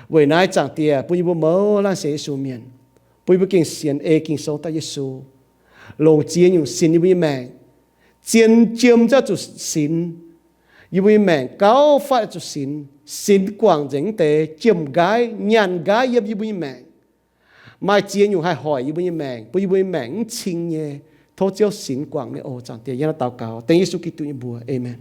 Weic naaiv, Zaangc Diex, bun yie mbuo mouz laanh sienx Yesu mienh, bun yie mbuo gengh sienx ei Ging-Sou daaih Yesu, longc ziex nyungc sinx yie mbuo nyei maengc. Zien jiem zuqc sinx. Yie mbuo nyei maengc gauh fatv zuqc sinx. Sinx guangc nzengc mv deix, jiem-nqaiv nyaanh nqaiv yiem yie mbuo nyei maengc. Maaih ziex nyungc haih hoic yie mbuo nyei maengc, bun yie mbuo nyei maengc mv cing nyei. Tov Ziouv sinx guangc meih oc, Zaangc Diex. Yie hnangv naaiv daux gaux dengv Yesu Giduc nyei mbuox. Aamen.